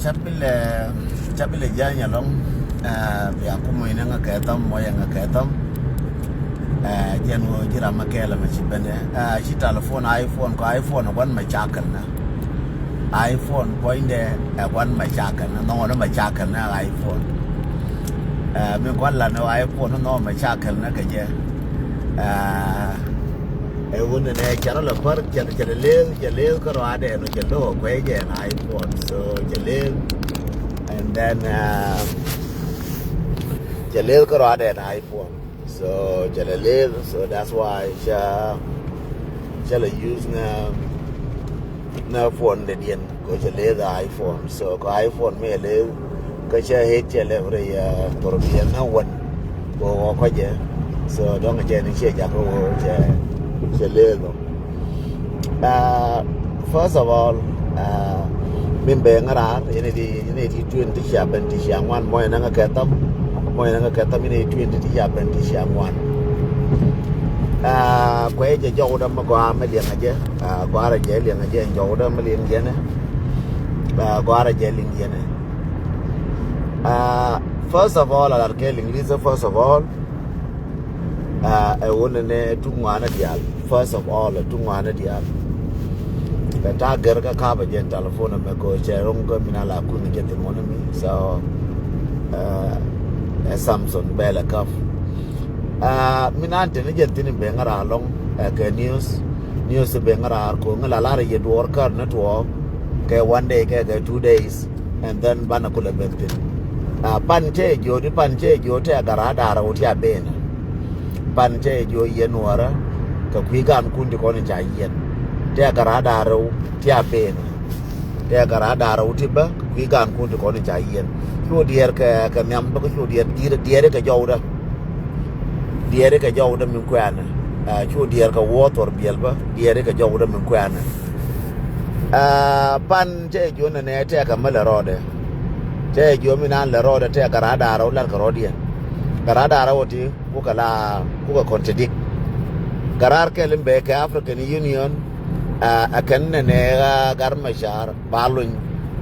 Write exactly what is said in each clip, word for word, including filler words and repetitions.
Ca bi lɛ, ca bi lɛ jany alɔŋ, eh, bia kumɔ inɛ ŋa kɛ tham, mɔ yɛ ŋa kɛ tham. Eh, jɛn wä ji̱ ram ma kɛɛl ma ci bɛnɛ. Eh, ci telephone, iPhone, kɔ iPhone, ɛ guan ma cakɛl na. iPhone, puɔ̱nydɛ, ɛ guan ma cakɛl na. Nhɔŋɔ ni ma cakɛl na iPhone. Eh, mi guan la ni iPhone, nhɔŋɔ ma cakɛl na kɛ jɛ. Eh, Ɛ wun ni nɛ cɛ rɔ lɛ pär, cɛ, cɛ lɛ leth, cɛ leth kä rɔadɛ nɔ, cɛ lo̱k kuɛ jɛ na iPhone. So cɛ leth, and then, uh, cɛ leth kä rɔadɛ na iPhone. So cɛ lɛ leth, so that's why cɛ, cɛ lɛ use na, na phone dɛ diɛn. Kɛ cɛ leth iPhone. So kɛ iPhone mi ɛ leth kä cɛ hit cɛ lɛ rɛ yɛ thor biɛ na wan. Kɛ wä kɔ jɛ. So dɔŋ cɛ ni cɛ jak kɛ wä cɛ, cɛ leth ɔ. Ah, first of all, ah, min bɛ ŋa raar, yɛn di, yɛn di twenty ti cia ben ti cia ŋuan, mɔy nɛ ŋa kɛ tham, mɔy nɛ ŋa kɛ tham, yɛn di twenty ti cia ben ti cia ŋuan. Ah, kuɛ jɛ jɔw dɛ mɛ gɔaa mɛ liɛŋ a jɛ. Ah, gɔaa rɛ jɛ liɛŋ a jɛ, jɔw dɛ mɛ liɛŋ jɛ nɛ. Ah, gɔaa rɛ jɛ liɛŋ jɛ nɛ. Ah, first of all, a lar kɛ liŋ lisɛ, first of all, ah, ɛ wun ni nɛ tuŋ ŋuanɛ diaal. First of all, ɛ tuŋ ŋuanɛ diaal. Bɛ ta̱a̱ gɛr kä ka̱pɛ jɛ telephone mɛ kɛ cɛ ro̱ŋ kä min a la kui̱ mi jɛ thin wun mi. So, ah, ɛ Samson bɛ lɛ kap. Ah, min an tini jɛ thin bɛ ŋa ra lɔŋ, ɛ kɛ news. News bɛ ŋa ra ko ŋa la lar yɛ duɔr kar ni tuɔɔk. Kɛ one day, kɛ, kɛ two days. And then banɛ kulɛ ben thin. Ah, pan cɛ jiöt, pan cɛ jiöt tɛ gat raar da̱ŋ rɛw ti a ben. Pan cɛ jiöt yɛn Nuäärä kɛ kui̱ gankun ti kɔn ca yiɛn. Tɛ gat raar da̱ŋ rɛw ti a ben. Tɛ gat raar da̱ŋ rɛw ti bä kɛ kui̱ gankun ti kɔn ca yiɛn. Cu diɛɛr kɛ, kɛ nhiam bä, kɛ cu diɛɛr, diɛɛr, diɛɛr kɛ jɔwdä. Diɛɛr kɛ jɔwdä min kuɛnɛ. Ah, cu diɛɛr kɛ wuɔ̱ɔ̱r thor biɛl bä, diɛɛr kɛ jɔwdä min kuɛnɛ. Ah, pan cɛ jiöt nɛ nɛ tɛkɛ mi lɛ rɔɔdɛ. Cɛ jiöt mi nan lɛ rɔɔdɛ tɛkɛ gat raar da̱ŋ rɛw lat kɛ rɔɔdiɛn. Gat raar da̱ŋ rɛw ti kukɛ la, kukɛ contradict. Gat raar kɛl in bɛ kɛ African Union, ah, a kɛn nɛ nɛ, ah, Gat Macar ba luny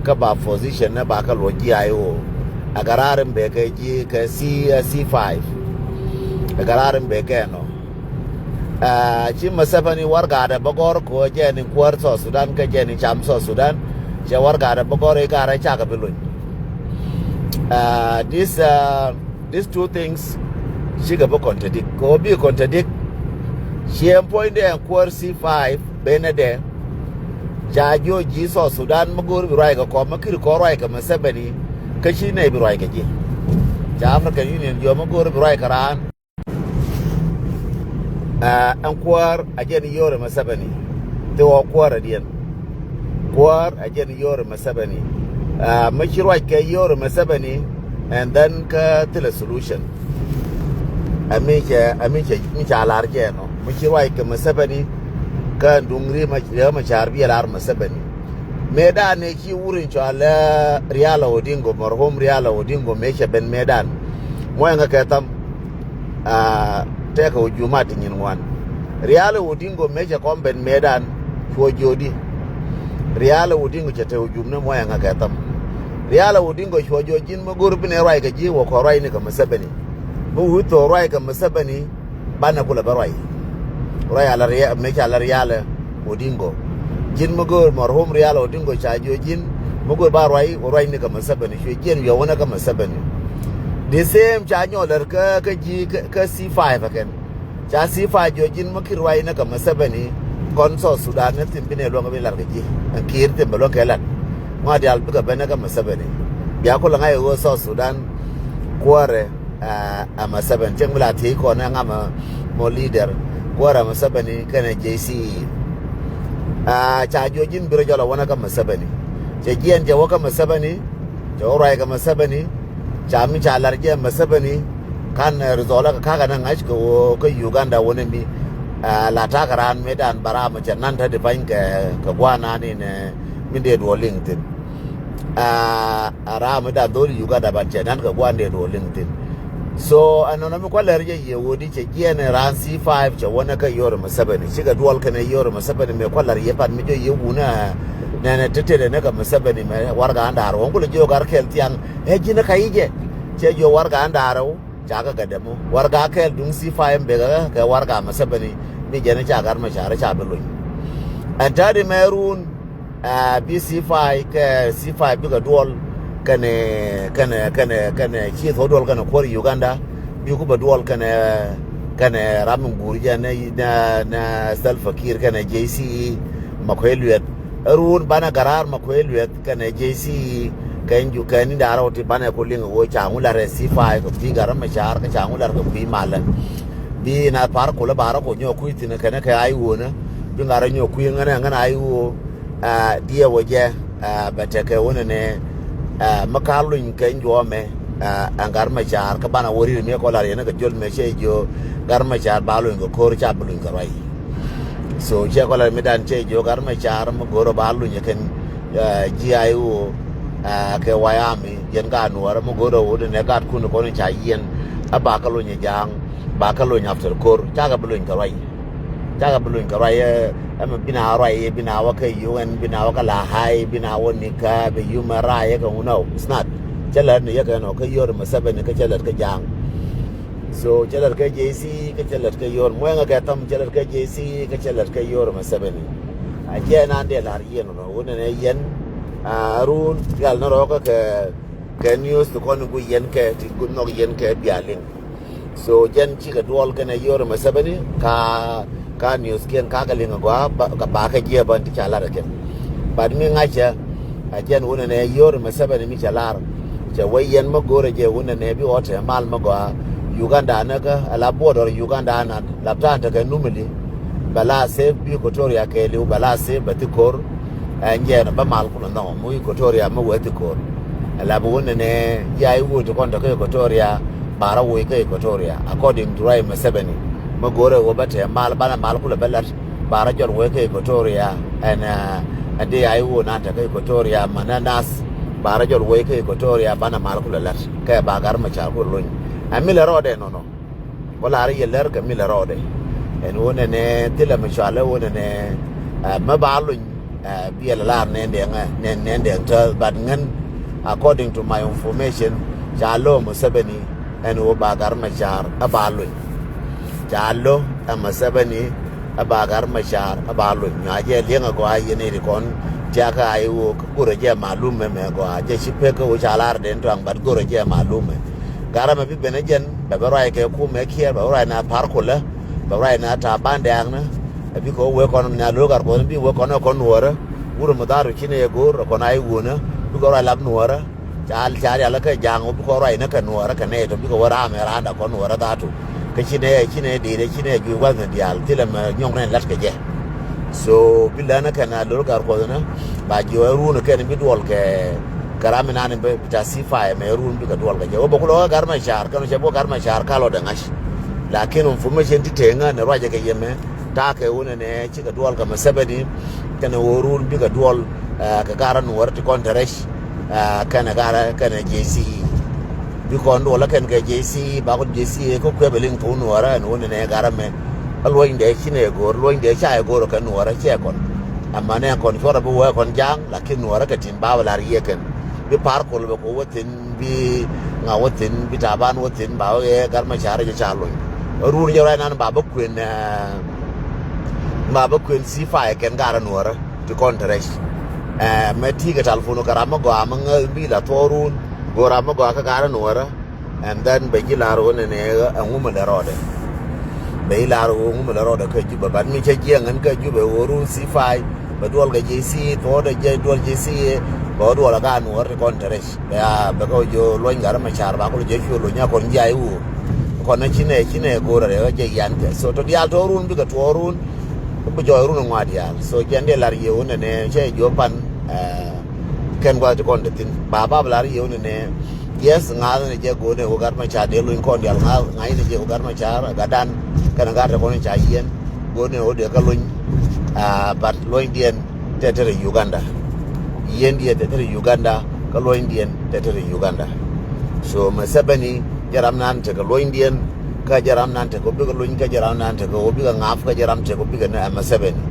kä ba position nɛ ba kɛ luɔc ji̱ I O. A gat raar in bɛ kɛ ji̱ kɛ C, ah, C five. A gat raar in bɛ kɛ nɔ. Ah, ci Museveni warɛgakdɛ bä gɔ̱r kɛ ɣöö jɛn in kuäär South Sudan kä jɛn in cam South Sudan. Cɛ warɛgakdɛ bä gɔ̱r i̱ gat rɛw cakɛ bi luny. Ah, this, ah, these two things cikɛ bi contradict. Kɛ ɣöö bi contradict, ciɛ puɔ̱nydɛ in kuäär C five benɛ dɛ. Ca jiök ji̱ South Sudan mi go̱o̱r bi ruac kɛ kɔm, mi kir kɔn ruac kɛ Museveni, kä ci nɛy bi ruac kɛ ji̱. Ca African Union jiök mi go̱o̱r bi ruac kɛ raan. Ah, ɛn kuäär a jɛn yio̱o̱r ɛ Museveni. Ti ɣɔɔ kuäär a diɛn. Kuäär a jɛn yio̱o̱r ɛ Museveni. Ah, mi ci ruac kɛ yio̱o̱r ɛ Museveni, and then kä thilɛ solution. Ɛ mi cɛ, ɛ mi cɛ, mi ca lar jɛ nɔ. Mi ci ruac kɛ Museveni, kä duŋ ri ma, ri ma car bi lar Museveni. Mëëdan ëë ci wur in cɔal Riala Odingo, marhum Riala Odingo, mëë cɛ ben mëëdan. Muɔ̱yɛ ŋa kɛ tham, ah, tɛkɛ hujuma ti nyin ŋuan. Riala Odingo mëë cɛ kɔn ben mëëdan, cuɔ jiötdi. Riala Odingo cɛ te hujum ni muɔ̱yɛ ŋa kɛ tham. Riala Odingo cuɔ jiöt ji̱n mi go̱r bi nɛ ruac kɛ ji̱ wä kɔ ruac ni kɛ Museveni. Mi wi̱i̱ thok ruac kɛ Museveni, banɛ kulɛ bä ruac. Ruac ala Ria-, mëë ca la Riala Odingo. Ji̱n mi go̱o̱r marhum Riala Odingo ca jiök ji̱n mi go̱o̱r ba ruac, wä ruac ni kä Museveni, cuɛ jiɛn wi̱i̱ wä ni kä Museveni. The same ca nyɔk lär kä, kä ji̱, kä, kä C five ɛ kɛn. Ca C five jiök ji̱n mi kir ruac ni kä Museveni, kɔn South Sudan ni thim bi nɛ luäŋ bi lar kɛ ji̱. Ɛn kir thim bɛ luäŋ kɛ lat. Ŋɔak diaal bikɛ ben ni kä Museveni. Bia kulɛ ŋa̱c ɛ ɣöö South Sudan kuäärɛ. Ah, ɛ Museveni. Cieŋ mi la thiec kɔn ɛ ŋa mɔ, mɔ leader. Kuäärɛ Museveni kɛnɛ J C E. Ah, ca jiök ji̱n bi rɔ jɔl ɛ wä ni kä Museveni. Cɛ jiɛn cɛ wä kä Museveni. Cɛ wä ruac kɛ Museveni. Ca mi ca lar jɛ Museveni. Kan, eh, result ɛ kɛ ka̱kä ni ŋa̱c kɛ wä kä Uganda wä ni mi. Ah, la ta̱kä raan mëëdan bɛ ram cɛ nan te di pany kɛ, kɛ gua̱a̱r nan in, eh, mi dee duɔl liŋ thi̱n. Ah, a ram mi dan dholi Uganda ban cɛ nan kɛ gua̱a̱r dee duɔl liŋ thi̱n. So ɛnɔnɔ mi kua̱ lɛr jɛ yɛ wä di cɛ jiɛn ɛ raan C five cɛ wä ni kä Yoweri Museveni. Cikɛ duɔl kɛnɛ Yoweri Museveni mëë kua̱ lɛr yɛ pan mi jɔ yɛ wun ɛ, Nɛnɛ te tetdɛ ni kɛ Museveni mɛ warɛga in da̱ŋ rɛw. Ɣän kulɛ jiök gat kɛl thiaŋ ɛ ji̱n kä i̱ jɛ. Cɛ jiök warɛga in da̱ŋ rɛw. Ca kɛ gat dämɔ. Warɛga kɛl duŋ C five in bekɛ kɛ warɛga Museveni. Mi jɛn ca Gat Macar ca bi luny. Ɛn ta̱a̱di mɛ ruun. Ɛ, bi C five kɛ C five bikɛ duɔl kɛnɛ, kɛnɛ, kɛnɛ, kɛnɛ ci thuɔ̱k duɔl kɛnɛ kuäär Uganda. Bikɛ bɛ duɔl kɛnɛ, kɛnɛ ram in guur jɛ nɛ, nɛ, nɛ Salva Kiir kɛnɛ J C E Makuei Lueth. Ruun banɛ garaar Makuei Lueth kɛnɛ J C E kɛ in ju kɛ in da̱ŋ rɛw ti banɛ ku liŋ ɣöö ca ŋu lar ɛ C five kɛ kui̱ Gat Macar kɛ ca ŋu lar kɛ kui̱ malɛ. Bi na pa̱a̱r kulɛ ba rɔ ku nyɔk kui̱ thi̱n kɛnɛ kɛ I O nä. Bi ŋa̱r rɔ nyɔk kui̱ ŋänɛ ŋän I O. Ɛ, diɛw ɛ jɛ, ɛ, bɛ tekɛ wunɛ nɛ, ɛ, mi ka luny kɛ juɔmɛ, ɛ, ɛn Gat Macar kä banɛ wä ri̱t mi kɔ lar yɛn kɛ jol mɛ cɛ jiök Gat Macar ba luny kɛ ko̱r ca bi luny kɛ ruac. So cɛ kɔ lar mi dan cɛ jiök Gat Macar mi go̱o̱r ba luny kɛn, ɛ, G I O, ɛ, kɛ White Army yɛn ka Nuɔrä mi go̱o̱r wä wut nɛ gat kun kɔn ca yiɛn a ba kä luny ja̱a̱ŋ. Ba kä luny after ko̱r ca kɛ bi luny kɛ ruac. Ca kɛ bi luny kɛ ruac ɛ, ɛmɛ bi na ruac ɛ, bi na wä kä U N, bi na wä kä la hai, bi na wä ni kä bi human right kɛ ŋu nɔ. It's not. Cä lät ni yɛ kɛ nɔ kä Yoweri Museveni kä cä lät kä ja̱a̱ŋ. So cä lät kä J C kä cä lät kä Yoweri muɛŋɛ kɛ thäm cä lät kä J C kä cä lät kä Yoweri Museveni. A jɛ nan dee lar yɛn nɔ wun nɛ yɛn. A ruun rial ni rɔ kä kɛ, kɛ news ti kɔn in ku yɛn kɛ ti ku nhɔk yɛn kɛ bia liŋ. So jɛn cikɛ duɔl kɛnɛ Yoweri Museveni ka, ka news kiɛn ka kɛ liŋ agɔa ba, ka ba kɛ jiɛ bän ti ca lar kɛn. But mi ŋa̱cä a jɛn wunɛ nɛ Yoweri Museveni mi cɛ lar. Cɛ wee yɛn mi go̱o̱rɛ jɛ wunɛ nɛ bi ɣɔtɛ mal mi gɔa Uganda nä kä a la border Uganda na lap ta̱a̱n tekɛ Numili. Bɛ la safe bi Equatoria kɛɛliw bɛ la safe bɛ thi ko̱r. Ɛn jɛɛn bä mal kulɛ nhɔk mi Equatoria mi wee thi ko̱r. Ɛ la bi wä nɛnɛ ya i̱ wä ti kɔn te kä Equatoria ba rɔ woc kä Equatoria according to Yoweri Museveni. Mi go̱o̱rɛ wä bä tɛɛ mal banɛ mal kulɛ bä la̱t ba rɔ jɔl woc kä Equatoria. Ɛn, ɛ, ɛn di ya i̱ wä nan te kä Equatoria ma nɛ nath ba rɔ jɔl woc kä Equatoria banɛ mal kulɛ la̱t kɛ ba Gat Macar kulɛ lony. Ɛn mi lɛ rɔɔdɛ nɔnɔ. Ku lar yɛ lär kɛ mi lɛ rɔɔdɛ. Ɛn wä nɛnɛ thilɛ mi cualɛ wä nɛnɛ, ɛ, mɛ ba luny, ɛ, biɛl lar nɛn dɛŋ, ɛ, nɛn, nɛn dɛŋ tääth, but ŋän, according to my information, ca lo̱ Museveni, ɛn wä ba Gat Macar ɛ ba luny. Ca lo̱ ɛ Museveni ɛ ba Gat Macar ɛ ba luny. Nyuac jɛ liɛŋ ɛ gɔaa yɛn iri kɔn, tiakä a i̱ wä kä go̱rɛ jɛ malum mɛ mɛ gɔaa. Jɛ ci pek kä wä ca lar den tɔaŋ, but go̱rɛ jɛ malum mɛ. Gat Macar bi ben ɛ jɛn, bɛ bɛ ruac kɛ kumɛ Kiir, bɛ bɛ ruac na pa̱a̱r kulä, bɛ bɛ ruac na Taban Dɛŋ nä. Ɛ bikɛ wee kɔn na lo̱k ar kɔn bi wee kɔn ɛ kɔn Nuɔrä. Wurɛ mi dha̱a̱r ci nɛ yɛ go̱o̱r ɛ kɔn a i̱ wuɔ̱nä. Bikɛ ruac lap Nuɔrä. Ca, ca rial kä ja̱a̱ŋ wä bikɛ ruac nä kɛ Nuɔrä kɛ nɛ tɔ bikɛ wä raam ɛ raanda kɔn Nuɔrä dha̱a̱r tɔ. Kä ci nɛ, ci nɛ di̱i̱t ɛ ci nɛ juic wath ni diaal thilɛ mɛ nyɔŋ nɛ lat kɛ jɛ. So bi länä kɛn a lo̱k ar kɔn nä ba jiɔ ɛ ruun kɛn bi duɔl kɛ, kɛ ram inan bi ta C five mɛ ruun bikɛ duɔl kɛ jɛ. Wä bä kulɔ kä Gat Macar kɛn cɛ bä Gat Macar ka lɔ dɛ ŋa̱c. Lakin information ti teŋä ni ruacɛ kɛ yɛmɛ ta̱a̱ kɛ wunɛ nɛ cikɛ duɔl kɛ Museveni kɛnɛ wä ruun bikɛ duɔl, ɛ, kɛ Gat Nuɔrä ti kɔn te rɛc, ɛ, kɛnɛ Gat kɛnɛ J C E. Bi kɔn duɔl kɛn kɛ J C E ba kɔn J C E kä kuɛ bɛ liŋ thok Nuɔrä ɛn wunɛ nɛ Gat mɛ. Kä luɔ̱nydɛ ci nɛ go̱o̱r luɔ̱nydɛ ca ɛ go̱o̱r kɛ Nuɔrä cɛ kɔn. Ɛmɛ nɛ kɔn cuɔrɛ bi wä kɔn ja̱a̱ŋ lakin Nuɔrä kɛ tin ba bɛ lar yiëë kɛn. Bi pa̱a̱r kol bɛ kɛ wä thin bi ŋa wä thin bi Taban wä thin ba wä yɛ Gat Macar jɛ ca luny. Ruun jɛ ruac nan ba bä kuën, ɛ, ba bä kuën C five kɛn Gat Nuɔrä ti kɔn te rɛc. Ɛ, mɛ ti kɛ talfun kɛ ram mi gɔaa mi ŋäth bi la thuɔɔk ruun go̱o̱r ram mi gɔaa kä Gat Nuɔrä. And then bɛ ji̱ lar wä nɛnɛ ɛ ŋumɛ lɛ rɔɔdɛ. Bɛ ji̱ lar wä ŋumɛ lɛ rɔɔdɛ kä Jubɛ, but mi cɛ jiɛŋ ɛn kä Jubɛ wä ruun C five bɛ duɔl kɛ J C E, thuɔɔdɛ jɛ duɔl J C E bɛ wä duɔl ɛ Gat Nuɔrä ti kɔn te rɛc. Bɛ a bɛ kɛ wä jiö luɔny Gat Macar ba kulɛ jɛ cuɛ luɔny a kɔn jiay wä. Kɔn ci nɛ ci nɛ go̱o̱r a rɛ wä jɛ yan kɛ. So tɔ diaal tɔ run bikɛ tuɔɔk run. Bi jɔɔy run ŋuat diaal. So jɛn dee lar yɛ wä nɛnɛ cɛ jiö pan, ɛ, kɛn guath ti kɔn te thin. Ba ba bi lar yɛ wä nɛnɛ. Yes, ŋa̱th ni jɛ go̱o̱r nɛ wä Gat Macar dee luny kɔn diaal ŋa̱th ŋa̱th ni jɛ wä Gat Macar gatdan. Kɛn gat te kɔn ca yiɛn. Go̱o̱r nɛ wä dee kä luny. Ɛ, but luɔnydiɛn tɛtɛrɛ Uganda. Yiëndiɛn tɛtɛrɛ Uganda kä luɔnydiɛn tɛtɛrɛ Uganda. So Museveni jɛ ram nan tekɛ luɔnydiɛn kä jɛ ram nan tekɛ wä bikɛ luny kä jɛ ram nan tekɛ wä bikɛ ŋa̱a̱p kä jɛ ram tekɛ wä bikɛ nɛ ɛ Museveni.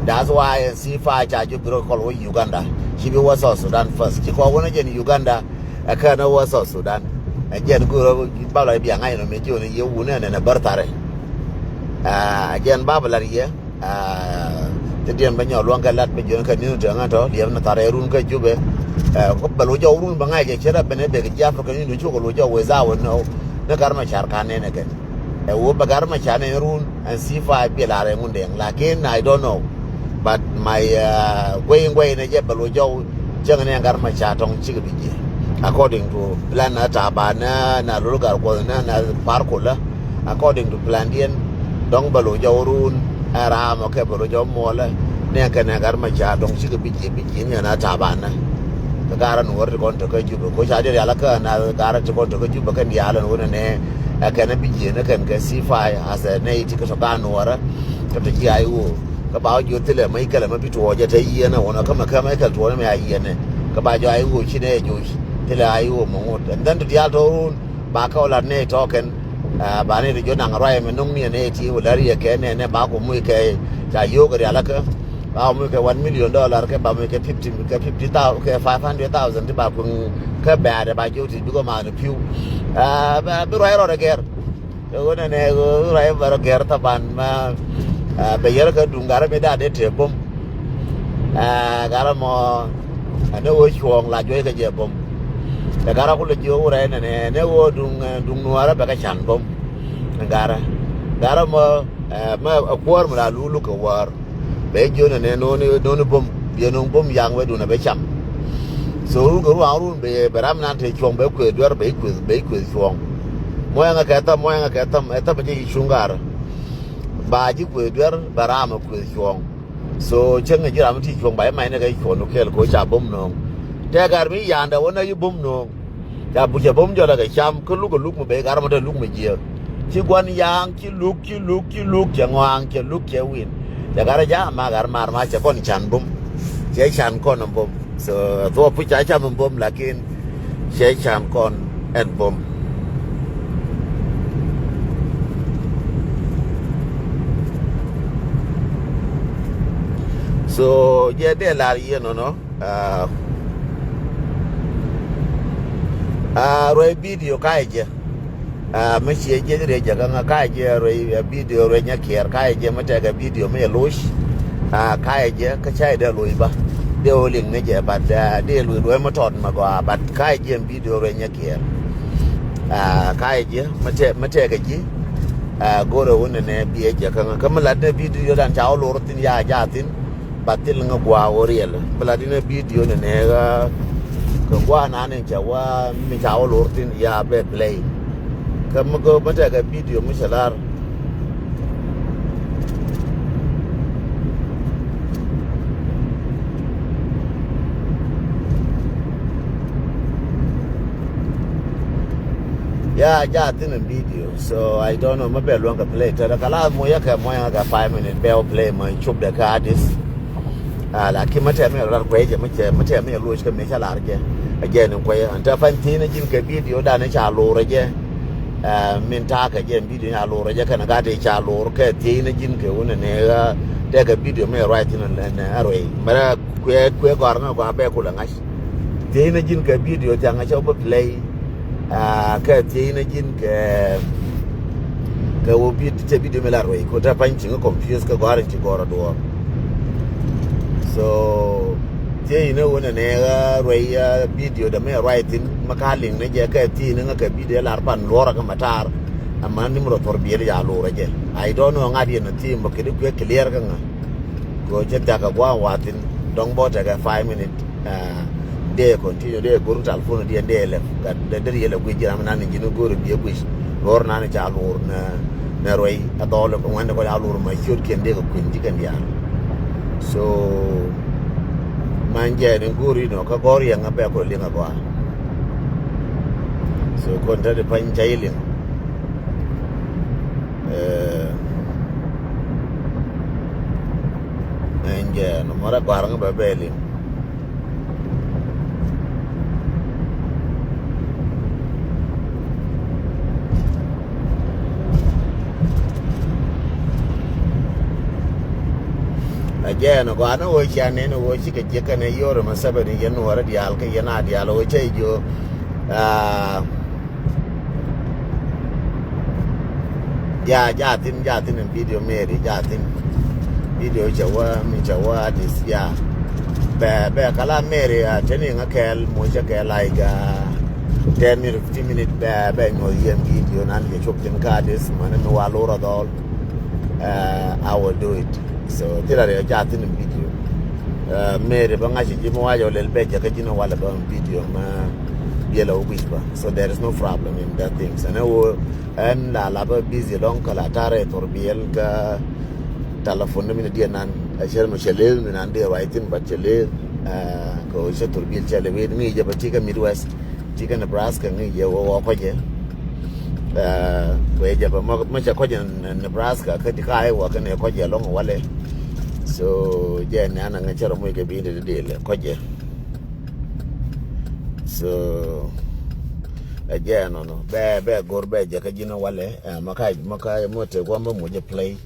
That's why C five ca jiök bi rɔ kɔl wä Uganda. Ci bi wä South Sudan first. Ci kɔn wä ni jɛn Uganda, ɛ kɛn wä South Sudan. Ɛ jɛn go̱o̱rä ba la bia ŋa̱c nɔ mi jiöni yɛ wun ɛn ɛn ɛ bär tharɛ. Ɛ jɛn ba bɛ lat yɛ. Ɛ ti diɛn bɛ nyɔk luɔ̱ŋ kɛ lat bɛ jiöni kɛ ni̱n tëŋ ɛn tɔ liɛp ni tharɛ run kä Jubɛ. Ɛ bɛ lo̱c jɔw run bɛ ŋa̱c jɛ cɛ rɛ ben ɛ bek ji̱ Africa ni ni cuk lo̱c jɔw wee thaw ni ɣöö ni Gat Macar ka nɛn ɛ kɛn. Ɛ wä bɛ Gat Macar nɛn run ɛn C five biɛ lar ɛ Ŋundɛŋ. Lakin I don't know. But my, uh, guey guey ni jɛ bɛ lo̱c jɔw cäŋ ni ɛn Gat Macar tɔŋ cikɛ bi jiɛ. According to plan na Taban na, na Lol Gatkuɔth na, na Par Kula. According to plan diɛn dɔ̱ŋ bɛ lo̱c jɔw run ɛ ram ɔ kɛ bɛ lo̱c jɔw muɔlɛ ni ɛn kɛn ɛn Gat Macar tɔŋ cikɛ bi jiɛ bi jiɛ ni ɛn a Taban na. Kɛ garä nuɔ̱ɔ̱r ti kɔn tekä Jubɛ koc a diɛ rial kä na garä ti kɔn tekä Jubɛ kɛn diaal ɛn wun ɛnɛ. Ɛ kɛn ɛ bi jiɛ ni kɛn kɛ C five as ɛ nɛy ti kɛ tɔ garä nuɔ̱ɔ̱rä. Kä ti ci a i̱ ɣöö kä ba wä jiöt thilɛ ma i̱ kɛlɛ ma bi tuɔɔcɛ te yiɛn ɛ wun ɛ kä ma kɛ ma i̱ kɛl tuɔɔcɛ mɛ a yiɛn ɛ. Kä ba jɔ a i̱ ɣöö ci nɛ ɛ joc thilɛ a i̱ ɣöö ma ŋot ɛn dhɛn ti diaal tɔ̱ run. Ba kɛ wä lat nɛy tɔ̱ kɛn. Ɛ ba nɛy ti jiöt naŋ ruac ɛmɛ no̱ŋ ni ɛ nɛy ti wä lär yɛ kɛ nɛ nɛ ba ku muc kɛ ca yio̱o̱k ɛ rial ɛ kä. Ba muc kɛ one million dollar kɛ ba muc kɛ fifty kɛ fifty thousand kɛ five hundred thousand ti ba kui̱ŋ kä bɛ̈ɛ̈r ɛ ba jiök ti bikɛ math ni pi̱w. Ɛ bɛ bi ruac rɔɔdɛ gɛr. Kɛ ɣöö nɛnɛ ɣöö ruac bɛ rɔ gɛr thaban ma. Ɛ bɛ yɛr kɛ duŋ garä mi da̱a̱ dee tëë bom. Ɛ garä mɔ ɛ ni ɣöö cuɔ̱ɔ̱ŋ la juɔc kɛ jɛ bom. Ɛ garä kulɛ jiök wurɛ nɛnɛ ni ɣöö duŋ duŋ nuäärä bɛ kɛ can bom. Ɛ garä garä mɔ ɛ mɛ ɛ kuäär mi la luk luk kɛ wäär. Bɛ jiön ɛnɛ no̱o̱ni no̱o̱ni bom biɛ no̱o̱ŋ bom yaŋ wee duundɛ bɛ cam. So run kɛ ruaŋ run bɛ bɛ ram nan te cuɔ̱ŋ bɛ kuëë duer bɛ kuëth bɛ kuëth cuɔ̱ŋ. Muɔ̱yɛŋɛ kɛ thäm muɔ̱yɛŋɛ kɛ thäm ɛ thäm ɛ cɛ ci cuŋ gaar. Ba ji̱ kuëë duer bɛ ram ɛ kuëth cuɔ̱ŋ. So cäŋ ɛ ji̱ ram ti cuɔ̱ŋ ba ji̱ mac ni kɛ cuɔ̱ŋ ni kɛɛl kɛ wä ca bom no̱o̱ŋ. Tɛk gaar mi ya̱a̱ndɛ wä nɛ ji̱ bom no̱o̱ŋ. Ca bu cɛ bom jɔlɛ kɛ cam kä luk ɛ luk mi ben gat mɔ te luk mi jiääk. Ci gua̱n ya̱a̱ŋ ci luk ci luk ci luk cɛ ŋɔa̱a̱ŋ cɛ luk cɛ win. Cɛ gat rɛ ja̱a̱ŋ ma gat mar ma cɛ kɔn can bom. Cɛ can kɔn ɛn bom. So thuɔɔk puc ca cam ɛn bom lakin cɛ can kɔn ɛn bom. So jɛ dee lar yie nɔnɔ. Aa, aa, ruac bidio ka jɛ. Aa, mi ciɛ jiɛc riɛc jɛ kä ŋa ka jɛ ruac, aa, bidio ruac nyakiɛɛr ka jɛ mi tɛkɛ bidio mi jɛ loc. Aa, ka jɛ kä ca jɛ dee loc ba. Dee wä liŋ ni jɛ, but, aa, dee luc luɔ̱c mi tɔt mi gɔaa, but ka jɛ bidio ruac nyakiɛɛr. Aa, ka jɛ mi tɛ-, mi tɛkɛ ji̱. Aa, go̱rɛ wä nɛnɛ biɛ jɛ kä ŋa. Kä mi lat ni bidio dan ca wä lor thi̱n ya ja thi̱n. Ba thil ŋä gua̱a̱ wä riɛl. Bi la di̱n ɛ bidio ni nɛɛkä. Kɛ gua̱a̱ nani cɛ wä mi ca wä lor thi̱n ya bɛ play. Kä mi gä mi tɛkɛ bidio mi cɛ lar. Ya ja thi̱n ɛ bidio. So I don't know, mi bɛ luäŋ kɛ play tɛtɛ kɛ la muɔyä kɛ muɔyä kɛ five minute bɛ wä play mɔ cop dɛ kɛ Addis. Aa, lakin mi tɛm mi rat kuɛy jɛ mi cɛ mi tɛm mi loc kɛ mi ca lar jɛ. Ɛ jɛ ni kuɛy an tɛ pany thi̱n ji̱n kɛ bidio dan ca lor jɛ. Aa, min ta̱a̱ kɛ jɛ bidio ca lor jɛ kɛn gat ca lor kɛ thi̱n ji̱n kɛ wun ni ɣä tɛ kɛ bidio mi ruac thi̱n ɛ ruɛy mɛrɛ kuɛ kuɛ gɔr ŋä gɔa bɛ kulɛ ŋa̱c. Thiecnä ji̱n kɛ bidio thiaŋ a cɛ wä bä play. Aa, kɛ thiecnä ji̱n kɛ, kɛ wä bid cɛ bidio mi la ruec ko te pany ciŋ confuse kɛ gɔ̱a̱r in ci gɔ̱r a duɔ̱ɔ̱r. So thiecnä wä nɛ nɛ ɣä ruec, aa, bidio dɛ mi ruac thi̱n mi ka liŋ ni jɛ kɛ thiecnä ŋä kɛ bidio lar pan luɔ̱rä kɛ matar. Ama ni mi rɔ thor biɛl ya lurä jɛ. I don't know ŋa̱t yɛn a thiec mɔ kɛ di kuɛ clear kä ŋä. Kɛ cɛ thiak kɛ gua̱a̱ŋ wa thi̱n dɔ̱ŋ bä tekɛ five minute. Aa, dee continue dee go̱r telephone diɛn dee lɛ gat dee dee yɛ lɛ guic ji̱ ram nan ji̱n go̱r biɛ guic. Go̱r nan ca lor nɛ nɛ ruɛy a dhɔl kɛ ŋuɛn kɔ ca lor ma ciöt kiɛn dee kɛ kui̱n ji̱ kɛn diaal. So man jɛ ni go̱r inɔ kä go̱r yɛn a bɛ kɔ liŋ a gɔaa. So kɔn te di pany ca yi liŋ. Ɛ, ɛn jɛ nɔmɔ rɛ gɔ̱a̱r ŋä bɛ bɛ liŋ. Ɛ Yɛn ɛ gɔaa ni ɣöö cia nɛn ɣöö cikɛ jiäk kɛnɛ Yoweri Museveni yɛn Nuɔɔrä diaal kä yɛn a diaal ɣöö cä jiö. Ah, ya, ja thin, ja thin in video Mary, ja thin. Video cɛ wä, mi cɛ wä Addis, ya. Bɛ, bɛ kala Mary, ah, teni ŋa kɛɛl, mo cɛ kɛɛl, like, ah, ten minute, fifteen minute, bɛ, bɛ nyuɔth yɛn video nan cɛ cop thin kä Addis, mani mi wa lor a dhɔl. Ah, I will do it. So thilɛ riɛk ca thin in video. Uh, Mary bä ŋa̱c ji̱ mi wacɛ wä lɛl bɛ jɛ kä ji̱n walɛ bä in video ma biɛl a wä wi̱c bä. So there is no problem in that things. Ɛn ɛ wä ɛn la la bä busy lɔŋ kä la tarɛ thor biɛl kä telephone ni mi ni diɛ nan. Ɛ cɛ mi cɛ lel mi nan diɛ ruac thin, but cɛ lel. Uh, kɛ wä cɛ thor biɛl cɛ lɛ wee ni ŋi̱i̱c jɛ bä ti kä Midwest. Ti kä Nebraska ŋi̱i̱c jɛ wä wä kɔcɛ. Ɛ, kuɛ jɛ bä mä, mä cɛ kɔcɛ Nebraska kä ti ka i̱ wä kɛnɛ kɔcɛ lɔŋ walɛ. So jɛ nɛ an a ŋä cɛ rɔ muc kɛ bi dee dee lɛ kɔcɛ. So ɛ jɛ nɔnɔ bɛ, bɛ go̱r bɛ jɛ kä ji̱n walɛ. Ɛ, mä ka, mä ka, mä te guam bä muc jɛ play.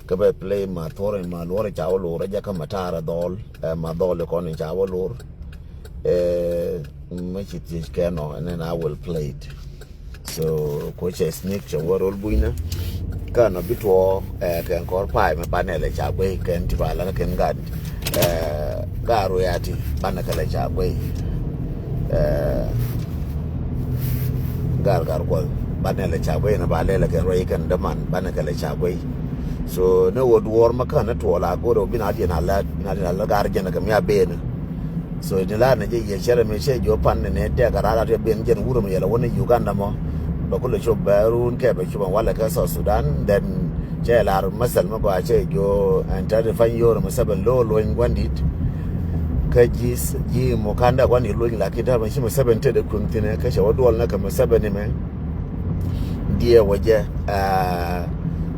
Kä bɛ play ma thuɔr in ma luɔr in ca wä lor, ɛ jɛ kä ma taar ɛ dhɔl, ɛ, ma dhɔl in kɔn in ca wä lor. Ɛ, mä ci thiec kɛ nɔ, and then I will play it. So ko cɛ sneak cɛ wä rol bui̱nä. Kä nɔ bi tuɔ, ɛ, kɛn kɔr pay mɛ banɛ lɛ ca guey kɛn ti ba la kɛn gat. Ɛ, gar ruɛɛti banɛ kɛ lɛ ca guey. Ɛ, gar gar kuɔth banɛ lɛ ca guey na ba lɛ lɛ kɛn ruɛy kɛn däman banɛ kɛ lɛ ca guey. So ni wä duɔr ma kän ni tuɔl a go̱r wä bin a diɛn a lät, bin a diɛn a lät gar jɛn kɛ mi a ben. So ni la ni jɛ yɛ cɛrɛ mi cɛ jiɔ pan ni ni tɛk a rat a ben jɛn wurɛ mi yɛlɛ wä ni Uganda mɔ. Bɛ kulɛ cop bɛ run kɛ bɛ cop an walɛ kɛ South Sudan, then cɛ lar masal mi gɔaa cɛ jiɔ ɛn tɛt fan Yoweri Museveni lo luny guandit. Kä ji̱, ji̱ Mukanda guandit luny lakin tɛt mi ci Museveni tɛt kueŋ thin kä cɛ wä duɔl ni kɛ Museveni mɛ. Diɛ wä jɛ, ɛ,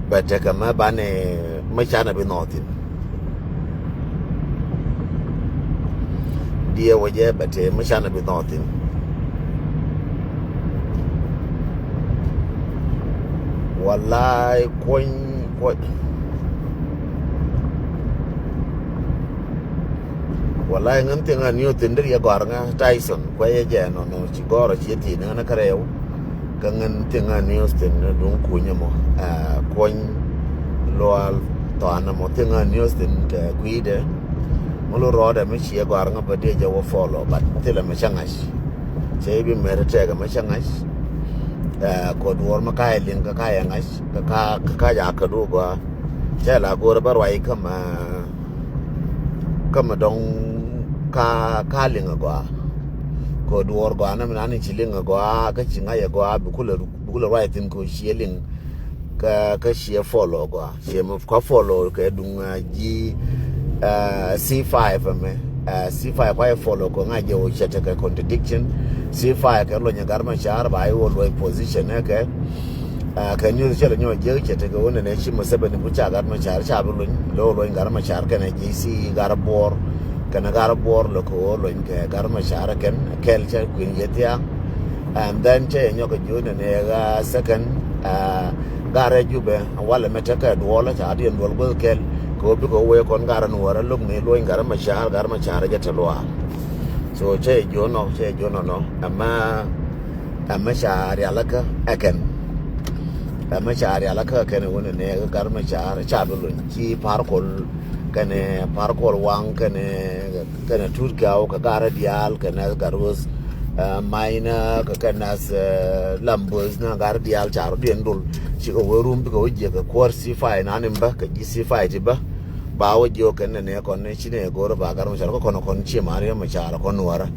bɛ tekɛ mɛ banɛ mɛ canɛ bi nhɔɔthin. Diɛ wä jɛ bɛ te mɛ canɛ bi nhɔɔthin. Walay kuɔny, kuɔny. Walay ŋän thiŋ a niyo thin deri yɛ gɔr ŋä Tyson kuɛ yɛ jɛ nɔnɔ ci gɔr ci yɛ thin ŋän kärɛw. Kä ŋän thiŋ a niyo thin duŋ kunyä mɔ. Ɛ, kuɔny lual thɔanä mɔ thiŋ a niyo thin kɛ kui̱dɛ. Mɔ lo rɔɔdɛ mi ci yɛ gɔr ŋä bä diɛ jɛ wä follow, but thilɛ mɛ cä ŋa̱c. Cɛ i̱ bi mɛr tɛk mɛ cä ŋa̱c. Ɛ, kɔ duɔr mɛ ka yɛ liŋ kä ka yɛ ŋa̱c kä ka, kä ka ja kä du gɔaa. Cɛ la go̱o̱rä bä ruac kä mɛ kä mɛ dɔŋ ka, ka liŋ a gɔaa. Kɔ duɔr gɔaa nä mi nan ci liŋ a gɔaa kä ci ŋa̱c a gɔaa bi kulɛ, bi kulɛ ruac thin kɔ ciɛ liŋ. Kä, kä ciɛ follow gɔaa. Ciɛ mɛ kɔ follow kɛ duŋ, ɛ, ji̱, ɛ, C five mɛ. Ɛ, C five kɔ yɛ follow kɔ ŋa̱c jɛ wä cɛ tekɛ contradiction. C five kɛ luɔ̱ny ɛ Gat Macar ba i̱ wä luɔ̱c position ɛ kɛ. Ɛ, kɛ news cɛ lɛ nyɔ jek cɛ tekɛ wä nɛnɛ ci Museveni bu ca Gat Macar ca bi luny. Lɛ wä luny Gat Macar kɛnɛ J C Gat Buɔr. Kɛnɛ Gat Buɔr lɛ kɛ wä luny kɛ Gat Macar kɛn kɛl cɛ kui̱n yɛ thiaŋ. And then cɛ yɛ nyɔk kɛ jiö nɛnɛ ɛ ɣä second, ɛ, Gat rɛ Jubɛ walɛ mɛ tekɛ duɔl ca diɛn duɔl guäth kɛl. Kɛ wä bikɛ wee kɔn Gat rɛ Nuɔrɛ luk ni luny Gat Macar, Gat Macar jɛ te luaar. So cɛ yɛ jiö nɔ, cɛ yɛ jiö nɔ nɔ. Ɛmɛ Ɛmɛ ca rialikä ɛ kɛn. Ɛmɛ ca rialikä ɛ kɛn ɛ wun ɛ nɛɛk ɛ Gat Macar ca bi luny ci Par Kuol kɛnɛ Par Kuol Waŋ kɛnɛ, kɛnɛ Tut Gaw kɛ Gat rɛ diaal kɛ nɛth Gat Wuth, ɛ, Maynä kɛ, kɛ nɛth, ɛ, Lam Buth ni Gat rɛ diaal ca rɔ diɛn dul. Cikɛ wee rum bikɛ wä jiɛk kɛ kuäär C five nan in bä kɛ ji̱ C five ti bä. Ba wä jiök kɛn nɛ nɛ kɔn ni ci nɛ go̱o̱r ba Gat Macar kɛ kɔn kɔn ci Gat Macar kɔn Nuɔrä.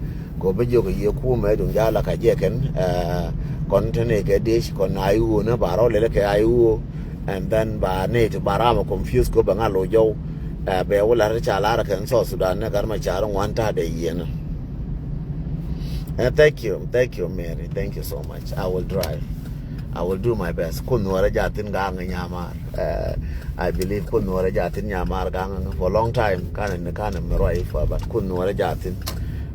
Kɛ wä bä jiök kɛ yiëë kumɛ duŋ ja̱a̱ la ka jiɛk kɛn, ɛ, kɔn te nɛ kɛ diec kɔn a i̱ ɣöö ni ba rɔ lɛlɛ kɛ a i̱ ɣöö. And then ba nɛ ti ba ram a confuse kɛ wä bɛ ŋa̱ lo̱c jɔw. Ɛ, bɛ wä lar ca lar kɛn South Sudan ni Gat Macar ŋuan ta̱a̱ dee yiëë ni. Ɛ, thank you, thank you, Mary, thank you so much. I will try. I will do my best. Kun Nuɔrä jathin gaŋ nyamar. Uh, I believe kun Nuɔrä jathin nyamar gaŋ for a long time. Kan ni kan mi rɔy for, but kun Nuɔrä jathin.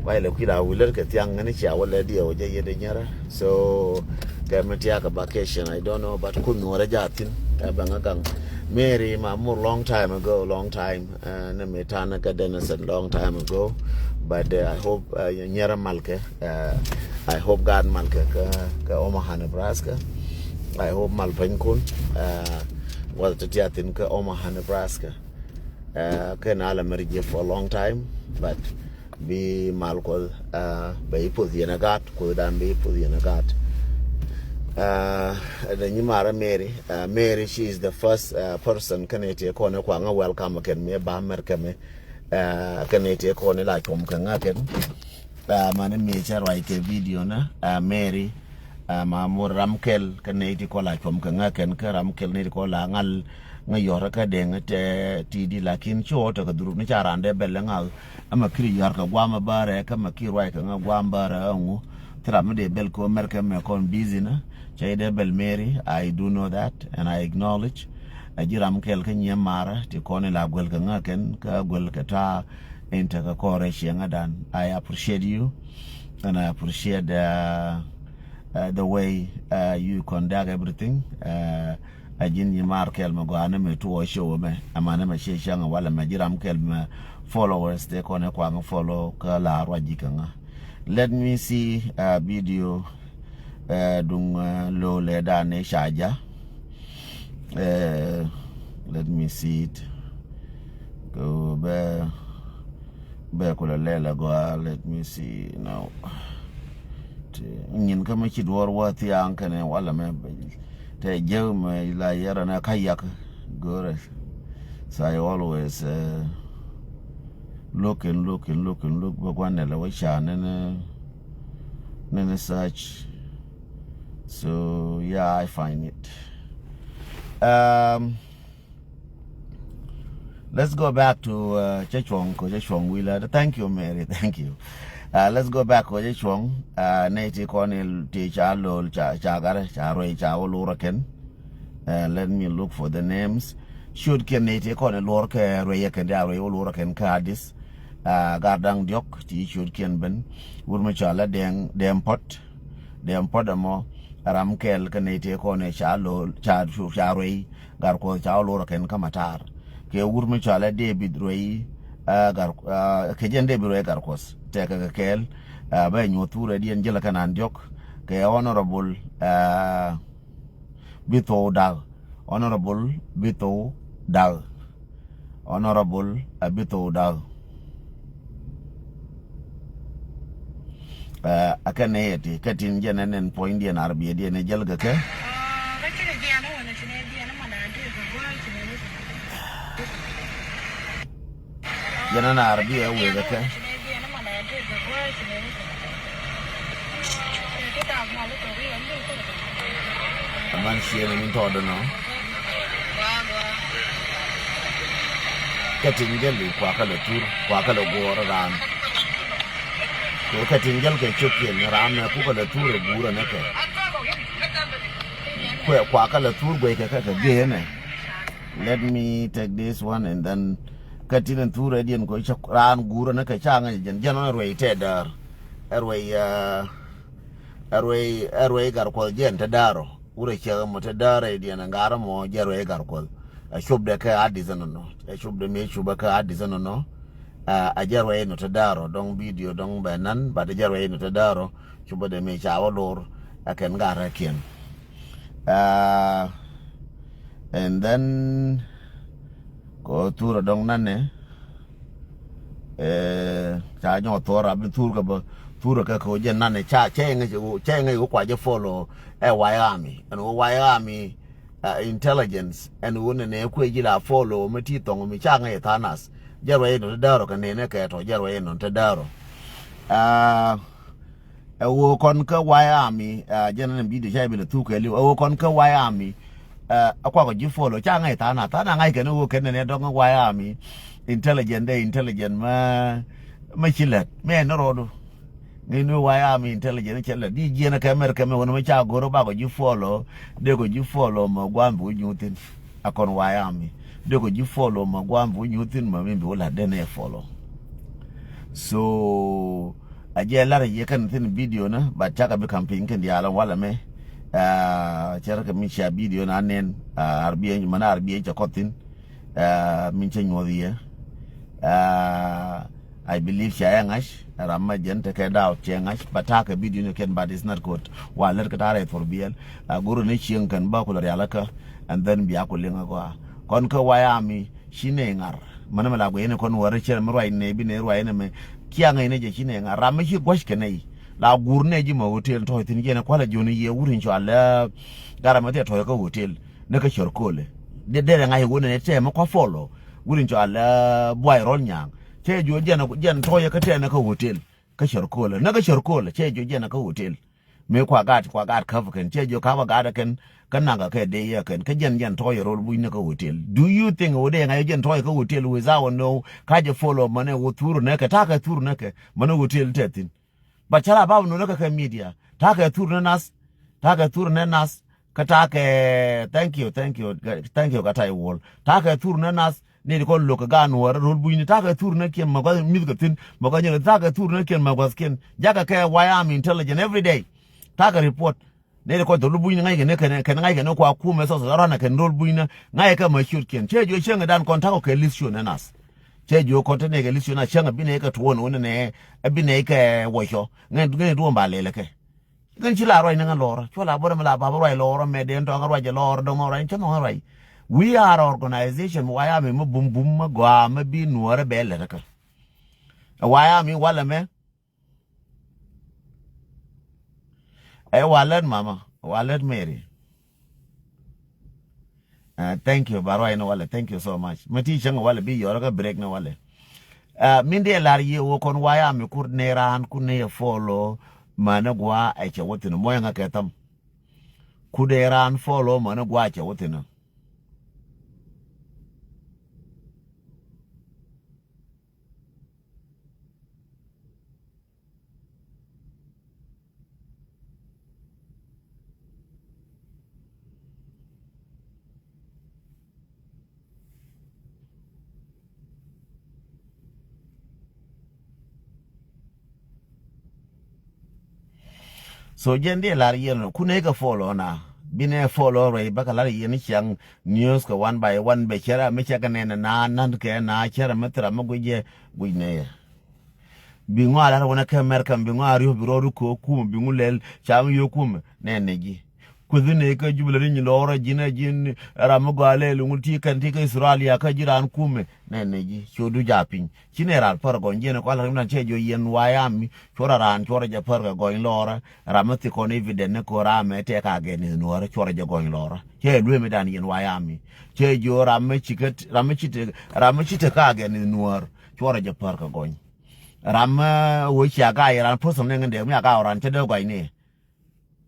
Kuay lɛ kui̱ la wulär kɛ thiaŋ ni cia wä lɛ diɛ wä jɛ yet nyɛrä. So kɛ mi tiak a vacation, I don't know, but kun Nuɔrä jathin. Ɛ bɛ ŋa gaŋ. Mary Mamur, long time ago, long time. Nɛ mi tanɛ kä Denison long time ago. But I hope nyɛrɛ malkɛ. I hope God malkɛ kä Omaha, Nebraska. I hope mal pɛny kun. Wal ti tiathin kä Omaha, Nebraska. Kɛ na la mɛri jɛ for a long time, but bi mal Kuɔth bɛ iputh yɛn a gat, Kuoth dan bi iputh yɛn a gat. Ɛn nyi marɛ Mary. Mary, she is the first person kɛn iti kɔn kua ŋa welcome kɛn mi ba mɛr kɛmɛ. Kɛn iti kɔn la cuɔm kɛ ŋa kɛn. Mani mi cɛ ruac kɛ video na Mary. Mamur, ram kɛl kɛn iti kɔn la cuɔm kɛ ŋa kɛn, kɛ ram kɛl ni iti kɔn la ŋal ŋa yɔrɛ kä dɛŋ tɛ ti di, lakin ci ɣɔw tɛ kɛ dhuruk ni ca randɛ bɛl ŋa. Ama kiri yɔr kɛ guam bärɛ, kɛ ma kiri ruac kɛ ŋa guam bärɛ ŋu. Thira mi dee bɛl kɛ mɛr kɛ mɛ kɔn busy na. Cɛ dee bɛl Mary, I do know that and I acknowledge. A ji̱ ram kɛl kä nyiɛ marä ti kɔn ila guɛl kɛ ŋa kɛn, kä guɛl kɛ ta in tekɛ kɔrɛ ciɛ ŋa dan. I appreciate you and I appreciate the way you conduct everything. A ji̱n nyi mar kɛl mɛ gɔaa ni mɛ tuɔ show mɛ, ama ni mɛ ciɛ cäŋ walɛ mɛ ji̱ ram kɛl mɛ followers te kɔn ɛ kuaŋ follow kä la ruac ji̱ kɛ ŋa. Let me see video. Duŋ lo lɛ dan ni ca ja. Let me see it. Kɛ bɛ bɛ kulɛ lɛl a gɔaa. Let me see now. Nyin kä mi ci duɔr wä thiaŋ kɛnɛ walɛ mɛ tɛ jek mɛ la yɛrɛ nɛ ka yak. Go̱rɛ. So I always looking, looking, looking, look bä guan nɛ lɛ wä ca nɛnɛ nɛnɛ search. So yeah, I find it. Um, Let's go back to cɛ cuɔŋ kɔ cɛ cuɔŋ wi̱i̱ la. Thank you, Mary. Thank you. Let's go back kɔ cɛ cuɔŋ. Nɛ ti kɔn ti ca lol ca ca garɛ ca ruɛy ca wä lurä kɛn. Let me look for the names. Ciötkiɛn nɛ ti kɔn luɔr kɛ ruɛy kɛn dia ruɛy wä lurä kɛn kä Addis. Gar daŋ diɔk ti ciötkiɛn ben. Wur mi ca la dɛŋ dɛm pɔt. Dɛm pɔt ɛmɔ ram kɛl kɛ nɛ ti kɔn ca lol ca ca ruɛy. Gar Kuɔth ca wä lorä kɛn kä matar. Kɛ wur mi cɔalɛ David Ruey, ɛ, gar, ɛ, kɛ jɛn David Ruey Gar Kuɔth. Tɛkɛ kɛ kɛɛl, ɛ, bɛ nyuɔth thurɛ diɛn jälɛ kɛ nan diɔk. Kɛ Honorable, ɛ, Bitho Dag. Honorable Bitho Dag. Honorable, ɛ, Bitho Dag. Ɛ, ɛ kɛn nɛ yɛ ti, kä tin jɛn ɛ nɛn puɔ̱nydiɛn arbiɛdiɛn ɛ jäl kɛ kɛ. Jɛn ɛ naar bi ɛ wëë kɛ kɛ. Aman ciëëŋ min tɔɔdɛ nɔ. Kä tin jäli kuakä lɛ thur, kuakä lɛ guɔɔr raan. Kɛ kä tin jäl kɛ cop yɛn raan nɛ kukɛ lɛ thur ɛ guurä nɛ kɛ. Kuɛ kuakä lɛ thur guɛc kɛ kɛ kɛ gëënɛ. Let me take this one and then kä tin ɛn thur ɛ diɛn kɔ cä raan guurä nɛ kɛ ca ŋäc jɛn jɛn ɔn ɛ ruɛy tɛ däär. Ɛ ruɛy, ɛ, ɛ ruɛy, ɛ ruɛy Gar Kuɔth jɛn tɛ däär ɔ. Wurɛ ciɛk ɛmɔ te däär rɛydiɛn ɛ ŋa̱r ɛmɔ jɛ ruɛy Gar Kuɔth. Ɛ copdɛ kɛ Addis ɛnɔnɔ. Ɛ copdɛ mi copɛ kɛ Addis ɛnɔnɔ. Ɛ jɛ ruɛy nɔ te däär ɔ dɔŋ video dɔŋ bɛ nan, but jɛ ruɛy nɔ te däär ɔ. Copdɛ mi ca wä lor ɛ kɛn ŋa̱r ɛ kiɛn. Ɛ, and then kɔ thurɛ dɔŋ nanɛ. Ɛ, ca nyɔk thor a bi thur kɛ bä thur kɛ kɛ jɛ nanɛ ca cɛ ŋɛ cɛ ŋɛ kua jɛ follow ɛ White Army ɛn wä White Army. Intelligence ɛn wä nɛ nɛ kuɛ ji̱ la follow mɛ ti thɔŋ mi ca ŋɛ thanas jɛ ruɛ inɔ ti däär kɛ nɛ nɛ kɛ tɔ jɛ ruɛ inɔ ti däär. Ɛ, Ɛ ɣöö kɔn kä White Army, ɛ, jɛn ɛn video ca ibilɛ thuk kɛ liw. Ɛ ɣöö kɔn kä White Army, ɛ, ɛ kuakɔ ji̱ follow. Ca ŋa̱c tha̱a̱ŋ na tha̱a̱ŋ na ŋa̱c kɛn ɛ ɣöö kɛn nɛn ɛ dɔ̱ŋ ɛ White Army intelligent dee intelligent mä, mä ci lät. Mɛ ɛn rɔɔdu. Ŋi̱n ni White Army intelligent cɛ lät. Di jiɛn ɛ kɛ America mɛ wän mä ca go̱r ɛ bakɔ ji̱ follow. Dee kɔ ji̱ follow mɛ gua̱a̱m bi wä nyuuthin. A kɔn White Army. Dee kɔ ji̱ follow mɛ gua̱a̱m bi wä nyuuthin mɛ mi bi wä la̱t den ɛ follow. So a jɛ lar a yɛ kɛn thin video ni, but cakɛ bi campaign kɛn diaal walɛ mɛ. Cɛ rɛ kɛ mi cia bidio na nɛn, arbiɛ mɛn arbiɛ cɛ kɔthin. Min cɛ nyuɔth yɛ. I believe cɛ ɛ ŋa̱c ram mɛ jɛn tekɛ doubt cɛ ŋa̱c, but ta̱a̱ kɛ bidio ni kɛn, but it's not good. Wa lɛr kɛ ta̱a̱ rɛ thor biɛl. Goro ni cieŋ kɛn ba kulɛ rialikä, and then bia ku liŋ a gɔaa. Kɔn kä wayami ci nɛ ŋar. Mɛn mɛ la guɛy ni kɔn wärä cɛ mɛ ruac nɛ bi nɛ ruac nɛ mɛ. Kiaŋ inɛ jɛ ci nɛ ŋar ram mɛ ci gua̱c kɛ nɛy. La gur nɛ ji̱ mɛ hotel tɔ̱ thin jɛn kualɛ jiɔni yɛ wur in cɔal. Garɛ mɛ thiɛ tɔ̱ kä hotel ni kä cɔr kolɛ. Dee dee ŋa̱c wun ni tɛmɛ kua follow wur in cɔal. Buay rɔl nyaŋ cɛ jiɔ jɛn jɛn tɔ̱ yɛ kä tɛmɛ kä hotel. Kä cɔr kolɛ ni kä cɔr kolɛ cɛ jiɔ jɛn kä hotel. Mëë kua gaat kua gaat käp kɛn cɛ jiɔ käp a gaat kɛn. Kä naŋ kɛ dee yɛ kɛn kä jɛn jɛn tɔ̱ yɛ rɔl buny ni kä hotel. Do you think wä dee ŋa̱c jɛn tɔ̱ yɛ kä hotel without know? Ka jɛ follow mɛn ɛ wä thur nɛ kɛ ta̱a̱ kɛ thur nɛ kɛ mɛn ɛ hotel tɛ thin. But cä la bap nunä kä kɛ media ta̱a̱ kɛ thur ni nath. Ta̱a̱ kɛ thur ni nath. Kä ta̱a̱ kɛ thank you, thank you, thank you kä ta̱a̱ iwuɔl. Ta̱a̱ kɛ thur ni nath ni di kɔn lo̱k kɛ gaat nuɔɔrä ro̱l bunyni ta̱a̱ kɛ thur ni kiɛn mɛ gua̱th mi̱th kɛ thi̱n mɛ gua̱th nyɛl ta̱a̱ kɛ thur ni kiɛn mɛ gua̱th kiɛn. Jakɛ kɛ wayami intelligent every day. Ta̱a̱ kɛ report. Nɛy ti kɔc thok lubunyni ŋa̱ckɛ ni kɛn ŋa̱ckɛ ni kua kumɛ thok thok rɔ̱nɛ kɛn rol bunyni ŋa̱ckɛ kɛ ma ciötkiɛn. Cɛ jiö cäŋ dan kɔn ta̱kɔ kɛ li̱th ciö nɛ nath. Cɛ jiö kɔn te nɛy kɛ li̱th ciö nath cäŋ a bi nɛy kɛ tuɔɔn wä ni nɛ a bi nɛy kɛ wä cɔ ŋäc ŋäc duɔ̱ɔ̱m ba lɛl kɛ. Kɛn ci la ruac ni ŋa̱ lɔrä cua la bä rɛ mi la bap ruac lɔrä mɛ den tɔ̱ ŋa̱ ruac lɔrä dɔ̱ŋ ŋa̱ ruac cä mɔ ŋa̱ ruac. We are organization wayami mi bum bum mi gɔaa mi bi nuɔ̱ɔ̱rä bɛ lɛt kä. Wayami walɛ mɛ. Ɛ walɛ mama walɛ Mary. Thank you ba ruac ni walɛ, thank you so much. Mi ti cäŋ walɛ bi yɔrä kä break ni walɛ. Min dee lar yie wä kɔn wayami kur ni raan kun ni yɛ follow. Mani gua ɛ cɛ wä thin muɔ̱yɛ ŋa kɛ tham. Kur dee raan follow mani gua ɛ cɛ wä thin. So jɛn dee lar yɛn kun nɛ kɛ follow na bi nɛ follow rɛy bä kɛ lar yɛn ciaŋ news kɛ one by one bɛ cɛ ram mi cɛ kɛ nɛn na nan kɛ na cɛ ram mi thira mi guic jɛ guic nɛ yɛ. Bi ŋɔa lar wänɛ kä America bi ŋɔa riöp bi rɔɔdu kɛ kum bi ŋu lɛl ca mi yio̱ kum nɛ nɛ ji̱. Kueth ni kä Jubili ri nyi lɔɔrä ji̱n a ji̱n ram mi gɔaa lɛɛl ŋu ti kɛn ti kä Australia kä ji̱ raan kumɛ nɛ nɛ ji̱. Cio̱du ja piny ci nɛ ral pär gɔny jiɛn kɔ lar ŋu dan cɛ jiɔ yɛn wayami cuɔrɛ raan cuɔrɛ jɛ pär kɛ gɔny lɔɔrä. Ram mi thik kɔn evident ni ko̱ ram mɛ tɛk a gɛn i̱ nuäär cuɔrɛ jɛ gɔny lɔɔrä cɛ luee mi dan yɛn wayami. Cɛ jiɔ ram mi ci kä ram mi ci te ram mi ci te ka gɛn i̱ nuäär cuɔrɛ jɛ pär kɛ gɔny. Ram mi wee cia ka yɛ ran person ni ŋin dee mi a ka ran cɛ dee gɔny ni.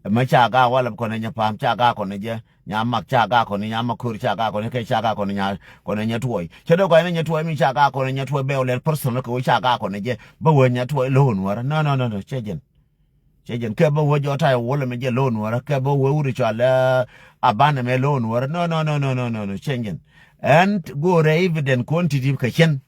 Mɛ ca gaa walɛ kɔnɛ nyɛ pam ca gaa kɔnɛ jɛ nya mak ca gaa kɔnɛ nya mak kör ca gaa kɔnɛ kɛ ca gaa kɔnɛ nya kɔnɛ nyɛ tuɔy cɛ dee kɔnɛ nyɛ tuɔy mi ca gaa kɔnɛ nyɛ tuɔy bɛ wä lɛl person kɛ wä ca gaa kɔnɛ jɛ bä wä nyɛ tuɔy lo̱n wärä no no no no cɛ jɛn. Cɛ jɛn kɛ bä wä jɔ tay wä lɛ mɛ jɛ lo̱n wärä kɛ bä wä wuri cɔal a banɛ mɛ lo̱n wärä no no no no no no cɛ jɛn. Ɛn go̱rɛ evident kɔn ti ti kɛ cɛn.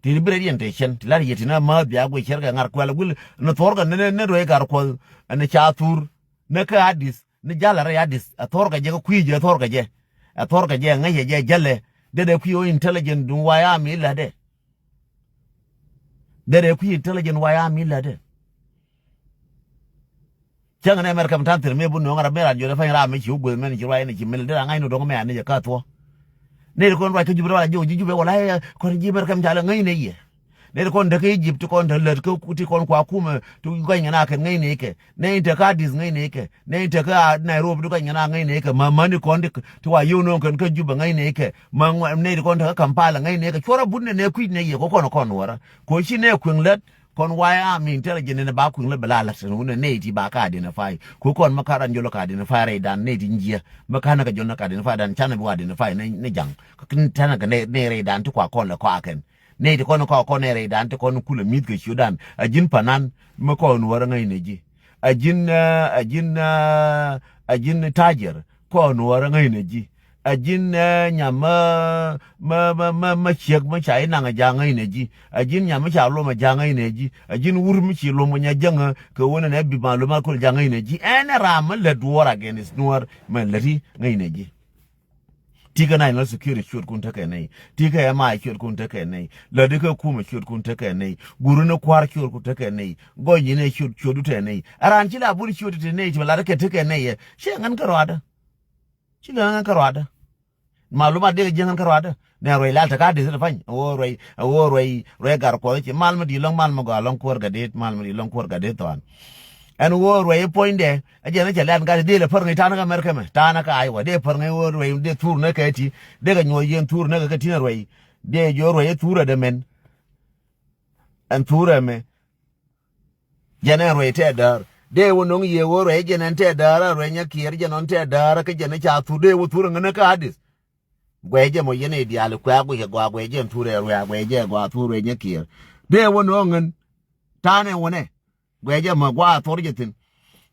Ti bi rɛy yɛn te cɛn ti lar yɛ ti na ma bia guic cɛr kɛ ŋar kuɛl guil ni thor kɛ ni ni ruɛy gar kuɔth ni ca thur ni kä adith ni jal rɛy adith a thor kɛ jɛ kɛ kui̱ jɛ a thor kɛ jɛ. A thor kɛ jɛ ŋäc yɛ jɛ jälɛ. Dee dee kui̱ o intelligent duŋ wayami latdɛ. Dee dee kui̱ intelligent wayami latdɛ. Cäŋ nɛ mɛr kɛm ta̱n thir mi bi nuɔ̱ŋ rap mi ran jiɔt ɛ pa̱ny ram mi ci wä gueth mɛn ci ruac ni ci mil di ran ŋa̱c ni dɔ̱ŋ mɛ an ni jɛ ka thuɔ. Ni ri kɔn ruac kä Jubɛ wala ji̱ wä ji̱ Jubɛ wala kɔn ji̱ mɛr kɛm ca lɛ ŋäc ni yɛ. Ni ri kɔn däk kä Egypt kɔn te lät kä ti kɔn kua kumɛ ti gua̱ny ŋɛ na kɛn ŋäc ni kɛ. Ni te kä Addis ŋäc ni kɛ. Ni te kä Nairobi ti gua̱ny ŋɛ na ŋäc ni kɛ ma mani kɔn ti wa yio̱w no̱o̱ŋ kɛn kä Jubɛ ŋäc ni kɛ. Ma ni ri kɔn te kä Kampala ŋäc ni kɛ cuɔrä but ni nɛ kui̱c ni yɛ kɔ kɔn kɔn wärä. Kɔ ci nɛ kueŋ lät. Kɔn wayami intelligent ni ba kui̱ŋ lɛ bɛ la la̱t ni wunɛ nɛy ti ba ka identify. Ku kɔn ma ka ran jolo ka identify rɛy dan nɛy ti nyiɛ. Ma ka nɛ kɛ jolo ka identify dan canɛ bi wa identify ni jaŋ. Kä kin tanɛ kɛ nɛy rɛy dan ti kua kɔn lɛ kɔakɛn. Nɛy ti kɔn kɔakɔn nɛy rɛy dan ti kɔn kulɛ mi̱th kɛ ciö dan a ji̱n panan. Ma kɔn wärä ŋäcnɛ ji̱ a ji̱n a ji̱n a ji̱n tajer. Kɔn wärä ŋäcnɛ ji̱ A ji̱n, eh, nyam mä, mä, mä, mä, mä ciek mä ca i̱ naŋ a ja̱ŋ ŋäcnɛ ji̱. A ji̱n nyam mä ca luɔm a ja̱ŋ ŋäcnɛ ji̱. A ji̱n wur mi ci luɔm kɛ nyɛ jäŋä kɛ ɣöö nɛnɛ bi malumat kol ja̱ŋ ŋäcnɛ ji̱. Ɛn ɛ ram mä lät war against Nuäär mɛ läti ŋäcnɛ ji̱. Ti̱i̱ kä national security ciötkun tekɛ nɛy. Ti̱i̱ kä M I ciötkun tekɛ nɛy. Läti kä kumɛ ciötkun tekɛ nɛy. Guri ni kua̱r ciötkun tekɛ nɛy. Gɔny ni ciöt, ciötdu tekɛ nɛy. A raan ci la bun ciöt tekɛ nɛy ti mɛ lat kɛ tekɛ nɛy ɛ. Ciɛ ŋän kä ruaadä. Ci lɛ ŋän kä ruaadä. Malumat dee kɛ jiäŋ ŋän kä ruaadä. Nɛ ruɛy lal te ka dee thil pany. Ɛ wä ruɛy, ɛ wä ruɛy, ruɛy gar kuɔth ci mal mi di lɔŋ mal mi gɔaa lɔŋ kuäär gat dit, mal mi di lɔŋ kuäär gat dit thɔan. Ɛn wä ruɛy puɔ̱nydɛ, ɛ jɛn ɛ cɛ lɛn gat dee lɛ pär ŋäc ta̱nä kä America mɛ, ta̱nä kä Iowa, dee pär ŋäc wä ruɛy, dee thur nä kɛ ti, dee kɛ nyuɔ̱c yɛn thur nä kɛ kɛ ti nɛ ruɛy. Dee jɔ̱ɔ̱r ruɛy thur ɛ dee mɛn. Ɛn thur ɛmɛ. Jɛn ɛn ruɛy tɛɛdäär. Dee wä no̱ŋ yɛ wä ruɛy jɛn ɛn tɛɛdäär, a ruɛy nyɛ kiɛɛr jɛn ɔn tɛɛdäär, kä jɛn ɛ ca thur, dee wä thur ɛ ŋän kä Adith. Guɛc jɛ mɔ yɛn ɛ diaal kuɛ a guic ɛ gɔaa guɛc jɛ ɛn thur ɛ ruɛy a guɛc jɛ ɛ gɔaa thur ruɛy nyɛ kiɛɛr. Dee wä no̱ŋ ŋän. Ta̱nɛ wä nɛ. Guɛc jɛ mɔ gɔaa thor jɛ thi̱n.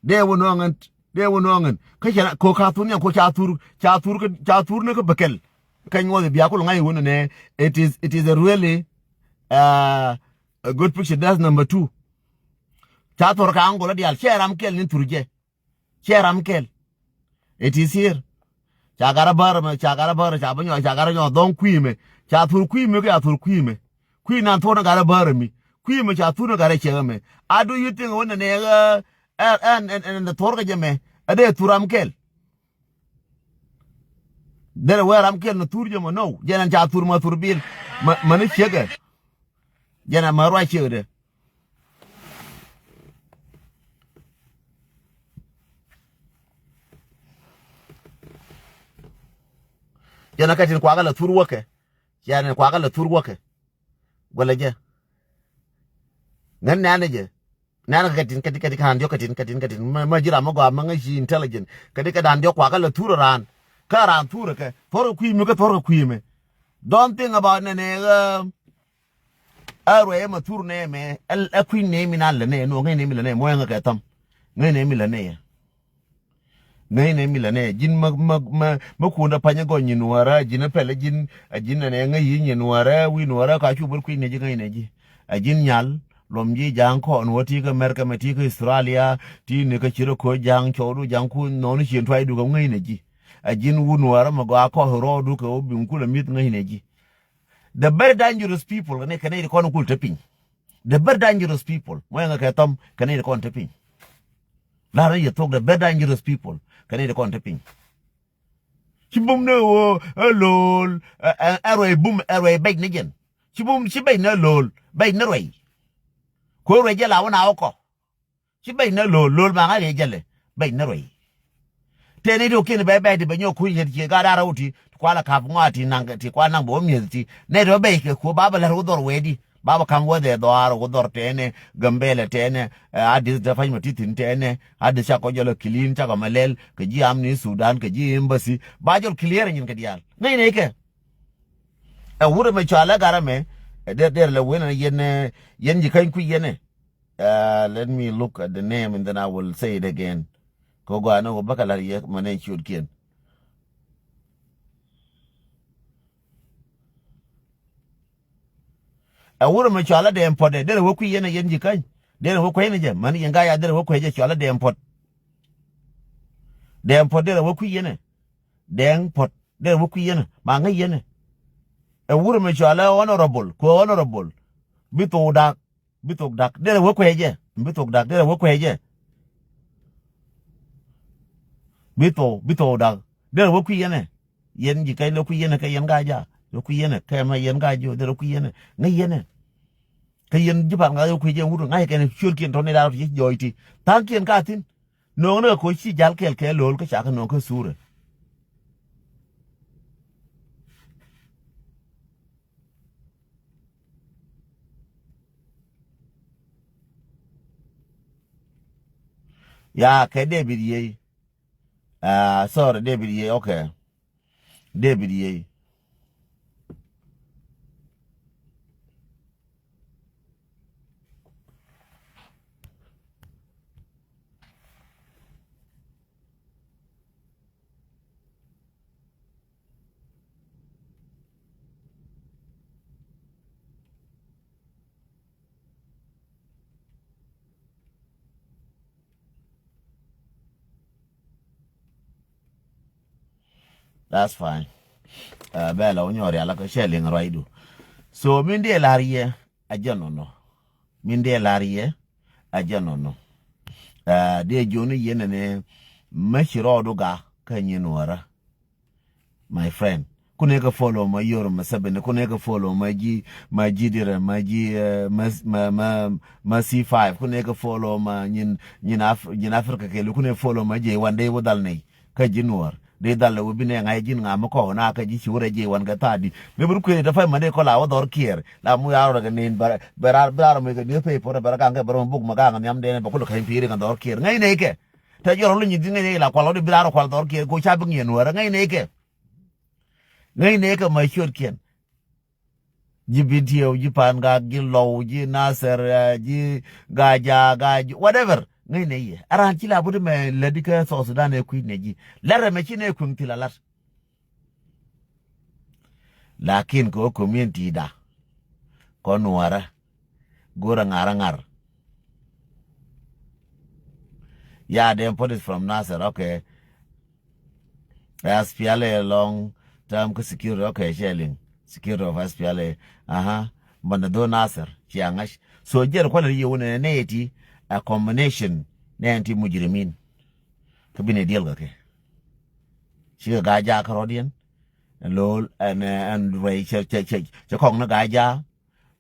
Dee wä no̱ŋ ŋän. Dee wä no̱ŋ ŋän. Kä cɛ ko ka thur nyɛ ko ca thur, ca thur kä, ca thur ni kä bäkɛl. Kä nyuɔth ɛ bia kul ŋa̱c wä nɛ nɛ. It is, it is a really, uh, a good picture. That's number two. Ca thor ka aŋ gol a diaal. Cɛ ram kɛl ni thur jɛ. Cɛ ram kɛl. It is here. Ca gat a bär mɛ, ca gat a bär, ca bä nyɔ, ca gat a nyɔ dhɔŋ kui̱ mɛ. Ca thur kui̱ mɛ, kɛ ca thur kui̱ mɛ. Kui̱ nan thor ni gat a bär mi. Kui̱ mɛ ca thur ni gat a cɛ mɛ. A do you think wä nɛ nɛ ɛ, ɛ, ɛ, ɛ, ɛ, thor kɛ jɛ mɛ. Ɛ dee thur ram kɛl. Derɛ wee ram kɛl ni thur jɛ mɔ, no. Jɛn ɛn ca thur mɔ thur bil. Mɛ, mɛ ni ciekɛ. Jɛn ɛn mɛ ruac ciekɛ dee. Jɛn ɛn kä tin kuakä lɛ thur wäkɛ. Jɛn ɛn kuakä lɛ thur wäkɛ. Guɛlɛ jɛ. Ŋän nɛnɛ jɛ. Nɛn kɛ tin, kɛ tin, kɛ tin, kɛ tin, kɛ tin, kɛ tin. Mɛ, mɛ ji̱ ram mɛ gɔaa mɛ ŋäc ci intelligent. Kɛ tin kɛ dan diɔk kuakä lɛ thur raan. Kä raan thur kɛ. Thor kɛ kui̱ mi kä thor kɛ kui̱ mi. Don't think about nɛnɛ, uh, a ruɛ mɛ thur nɛ mɛ. Ɛ, ɛ kui̱ nɛ mi nan lɛ nɛ. Nɔ ŋäc nɛ mi lɛ nɛ. Mɔ ɛŋɛ kɛ tham. Ŋäc nɛ mi lɛ nɛ. Ŋäcnɛ mi lɛ nɛ ji̱n mä, mä, mä, mä kuɔ̱ndä pa̱ny ɛ gɔny nyin wäärä, ji̱n ɛ pɛl ɛ ji̱n, ɛ ji̱n ɛ nɛ ŋäc yi̱ nyin wäärä, wi̱i̱ nyin wäärä ka cu bär kui̱ nɛ ji̱ ŋäcnɛ ji̱. Ɛ ji̱n nyal, luɔm ji̱ ja̱a̱ŋ kɔn wä ti kä Mɛrkɛ mɛ ti kä Australia, ti ni kä ci rɔ ko̱ ja̱a̱ŋ cɔwdu ja̱a̱ŋ ku nɔɔni cien tuaydu kɛ ŋäcnɛ ji̱. Ɛ ji̱n wun wäärä mɛ gɔaa kɔk rɔɔdu kɛ wä bi̱ŋ kulɛ mi̱th ŋäcnɛ ji̱. The very dangerous people kɛ nɛy, kɛ nɛy ti kɔn kul te piny. The very dangerous people. Mɔ ɛŋɛ kɛ thɔm kɛ nɛy ti kɔn te piny. La̱r ni yɛ thok the very dangerous people kɛ nɛy ti kɔn te piny. Ci bum ni ɣöö ɛ lo̱o̱l ɛ, ɛ, ɛ ruɛy bum ɛ ruɛy bɛc ni jɛn. Ci bum ci bɛc ni ɛ lo̱o̱l bɛc ni ruɛy. Kuɛ ruɛy jɛ la wä na wä kɔ. Ci bɛc nä lo̱l, lo̱l ma ŋa̱c rɛy jälɛ, bɛc nä ruɛy. Tëë ni ti wä kiɛn bɛ bɛc ti bɛ nyɔk kuc yet cie gaat a rɛw ti, ti kualɛ ka̱p ŋɔa ti naŋ, ti kualɛ naŋ bɛ wä mi̱eth ti. Nɛy ti bä bɛc kɛ kuɔ ba bɛ lät wä dhɔr wee di. Ba bɛ ka̱m wä dhɛ dhɔaar wä dhɔr tɛɛnɛ, Gambɛlɛ tɛɛnɛ, ɛ, Adith dee pa̱c ma ti thi̱n tɛɛnɛ, Adith cakɔ jɔl ɛ clean, cakɔ mɛ lɛl, kɛ ji̱ amni Sudan, kɛ ji̱ embassy. Ba jɔl clear nyin kɛ diaal. Ŋäcnɛ kɛ. Ɛ wurɛ mɛ cɔalɛ garɛ mɛ, ɛ der, der lɛ wen ɛ yɛn, ɛ, yɛn ji̱ käny kui̱ yɛn ɛ. Uh, let me look at the name and then I will say it again. Kɛ gɔaa ni wä bäkɛ la̱r yɛ mɛ nɛn ciötkiɛn. Ɛ wurɛ mɛ cɔalä Dɛɛŋ Puɔt ɛ, derɛ wä kui̱ yɛn ɛ yɛn ji̱ käny. Derɛ wä kui̱ ni jɛ, mani yɛn ka ya derɛ wä kui̱ jɛ cɔalä Dɛɛŋ Puɔt. Dɛɛŋ Puɔt derɛ wä kui̱ yɛn ɛ. Dɛɛŋ Puɔt derɛ wä kui̱ yɛn ɛ. Ma ŋäc yɛn ɛ. Ɛ wurɛ mɛ cɔalä honorable, kuɛ honorable. Bi thok dak. Bi thok dak derɛ wä kuecɛ. Bi thok dak derɛ wä kuecɛ. Bi thok, bi thok dak derɛ wä kui̱ yɛnɛ. Yɛn ji̱ kɛc lɛ kui̱ yɛnɛ kɛ yɛn ka jaak. Lɛ kui̱ yɛnɛ kɛ mɛ yɛn ka jiök derɛ kui̱ yɛnɛ. Ŋäc yɛnɛ. Kä yɛn ji̱ pan ŋa̱c wä kuecɛ wut ŋa̱c kɛn ciötkiɛn tɔ̱ ni da̱r ti jɔɔc ti. Tha̱a̱ŋkiɛn ka thi̱n. No̱o̱ŋ ni kɛ koc ci jal kɛɛl kɛ lo̱l kä ca kɛ no̱o̱ŋ kä thurɛ. Ya kɛ David Yey. Ah, sorry, David Yey, okay. David Yey. That's fine. Bɛ la wä nyɔri ala kä cɛ liŋ ruacdu. So min dee lar yɛ a jɛ nɔnɔ. Min dee lar yɛ a jɛ nɔnɔ. Dee jiɔni yɛ nɛnɛ mɛ ci rɔɔdu ga kä nyin wärä. My friend, kunɛ kɛ follow ma Yoweri Museveni, kunɛ kɛ follow ma ji̱, ma ji̱ dirɛ, ma ji̱, ma, ma, ma, ma C five, kunɛ kɛ follow ma nyin, nyin Af-, nyin Africa kɛɛliw, kunɛ follow ma ji̱ wan dee wä dhal nɛy kä ji̱ Nuɔr. Dee dhal wä bi nɛ ŋa̱c ji̱n ŋa̱ mi kɔw na kä ji̱ ci wä rɛ ji̱ wan kɛ tha̱a̱di. Mi bi ruk kuëë dee fay ma dee kɔ la wä dhɔr kiɛɛr la mu ya̱r rɔ kɛ nin bɛ rɛ, bɛ rar, bɛ rar mɛ kɛ newspaper bɛ rɛ gaŋ kɛ bɛ rɛ ma buk ma gaŋ nhiam dee nɛ bɛ kulɛ kany pi̱i̱ri kɛ dhɔr kiɛɛr ŋäc nɛy kɛ. Te jɔr lu nyi dhi ŋäc nɛy la kual wä di bi rar kual dhɔr kiɛɛr ko ca bi ŋiɛn wä rɛ ŋäc nɛy kɛ. Ŋäc nɛy kɛ ma ciötkiɛn. Ji̱ Bentiu, ji̱ Pangak, ji̱ Lɔw, ji̱ Nasir, ji̱ Gaajaak, Gaajaak, whatever. Ŋäc nɛy yɛ. A raan ci la but mɛ lätdi kä South Sudan ɛ kui̱ nɛ ji̱. Lɛr ɛmɛ ci nɛ kueŋ thil a lat. Lakin kɛ wä community da kɔ Nuɔrä go̱rä ŋa̱r a ŋa̱r. Ya dem put it from Nasir, okay. S P L A long term kä security, okay, cɛ liŋ security of S P L A. Aha. Bä nɛ dho̱ Nasir cia ŋa̱c. So jɛr kualɛ ri yɛ wunɛ nɛ ti a combination nɛ ti mujrimin. Kä bi nɛ diɛl kɛ kɛ. Cikɛ Gaajaak kärɔ̱diɛn. Ɛn lo̱l ɛn, ɛn ruɛy cɛ, cɛ, cɛ, cɛ kɔŋ ni Gaajaak.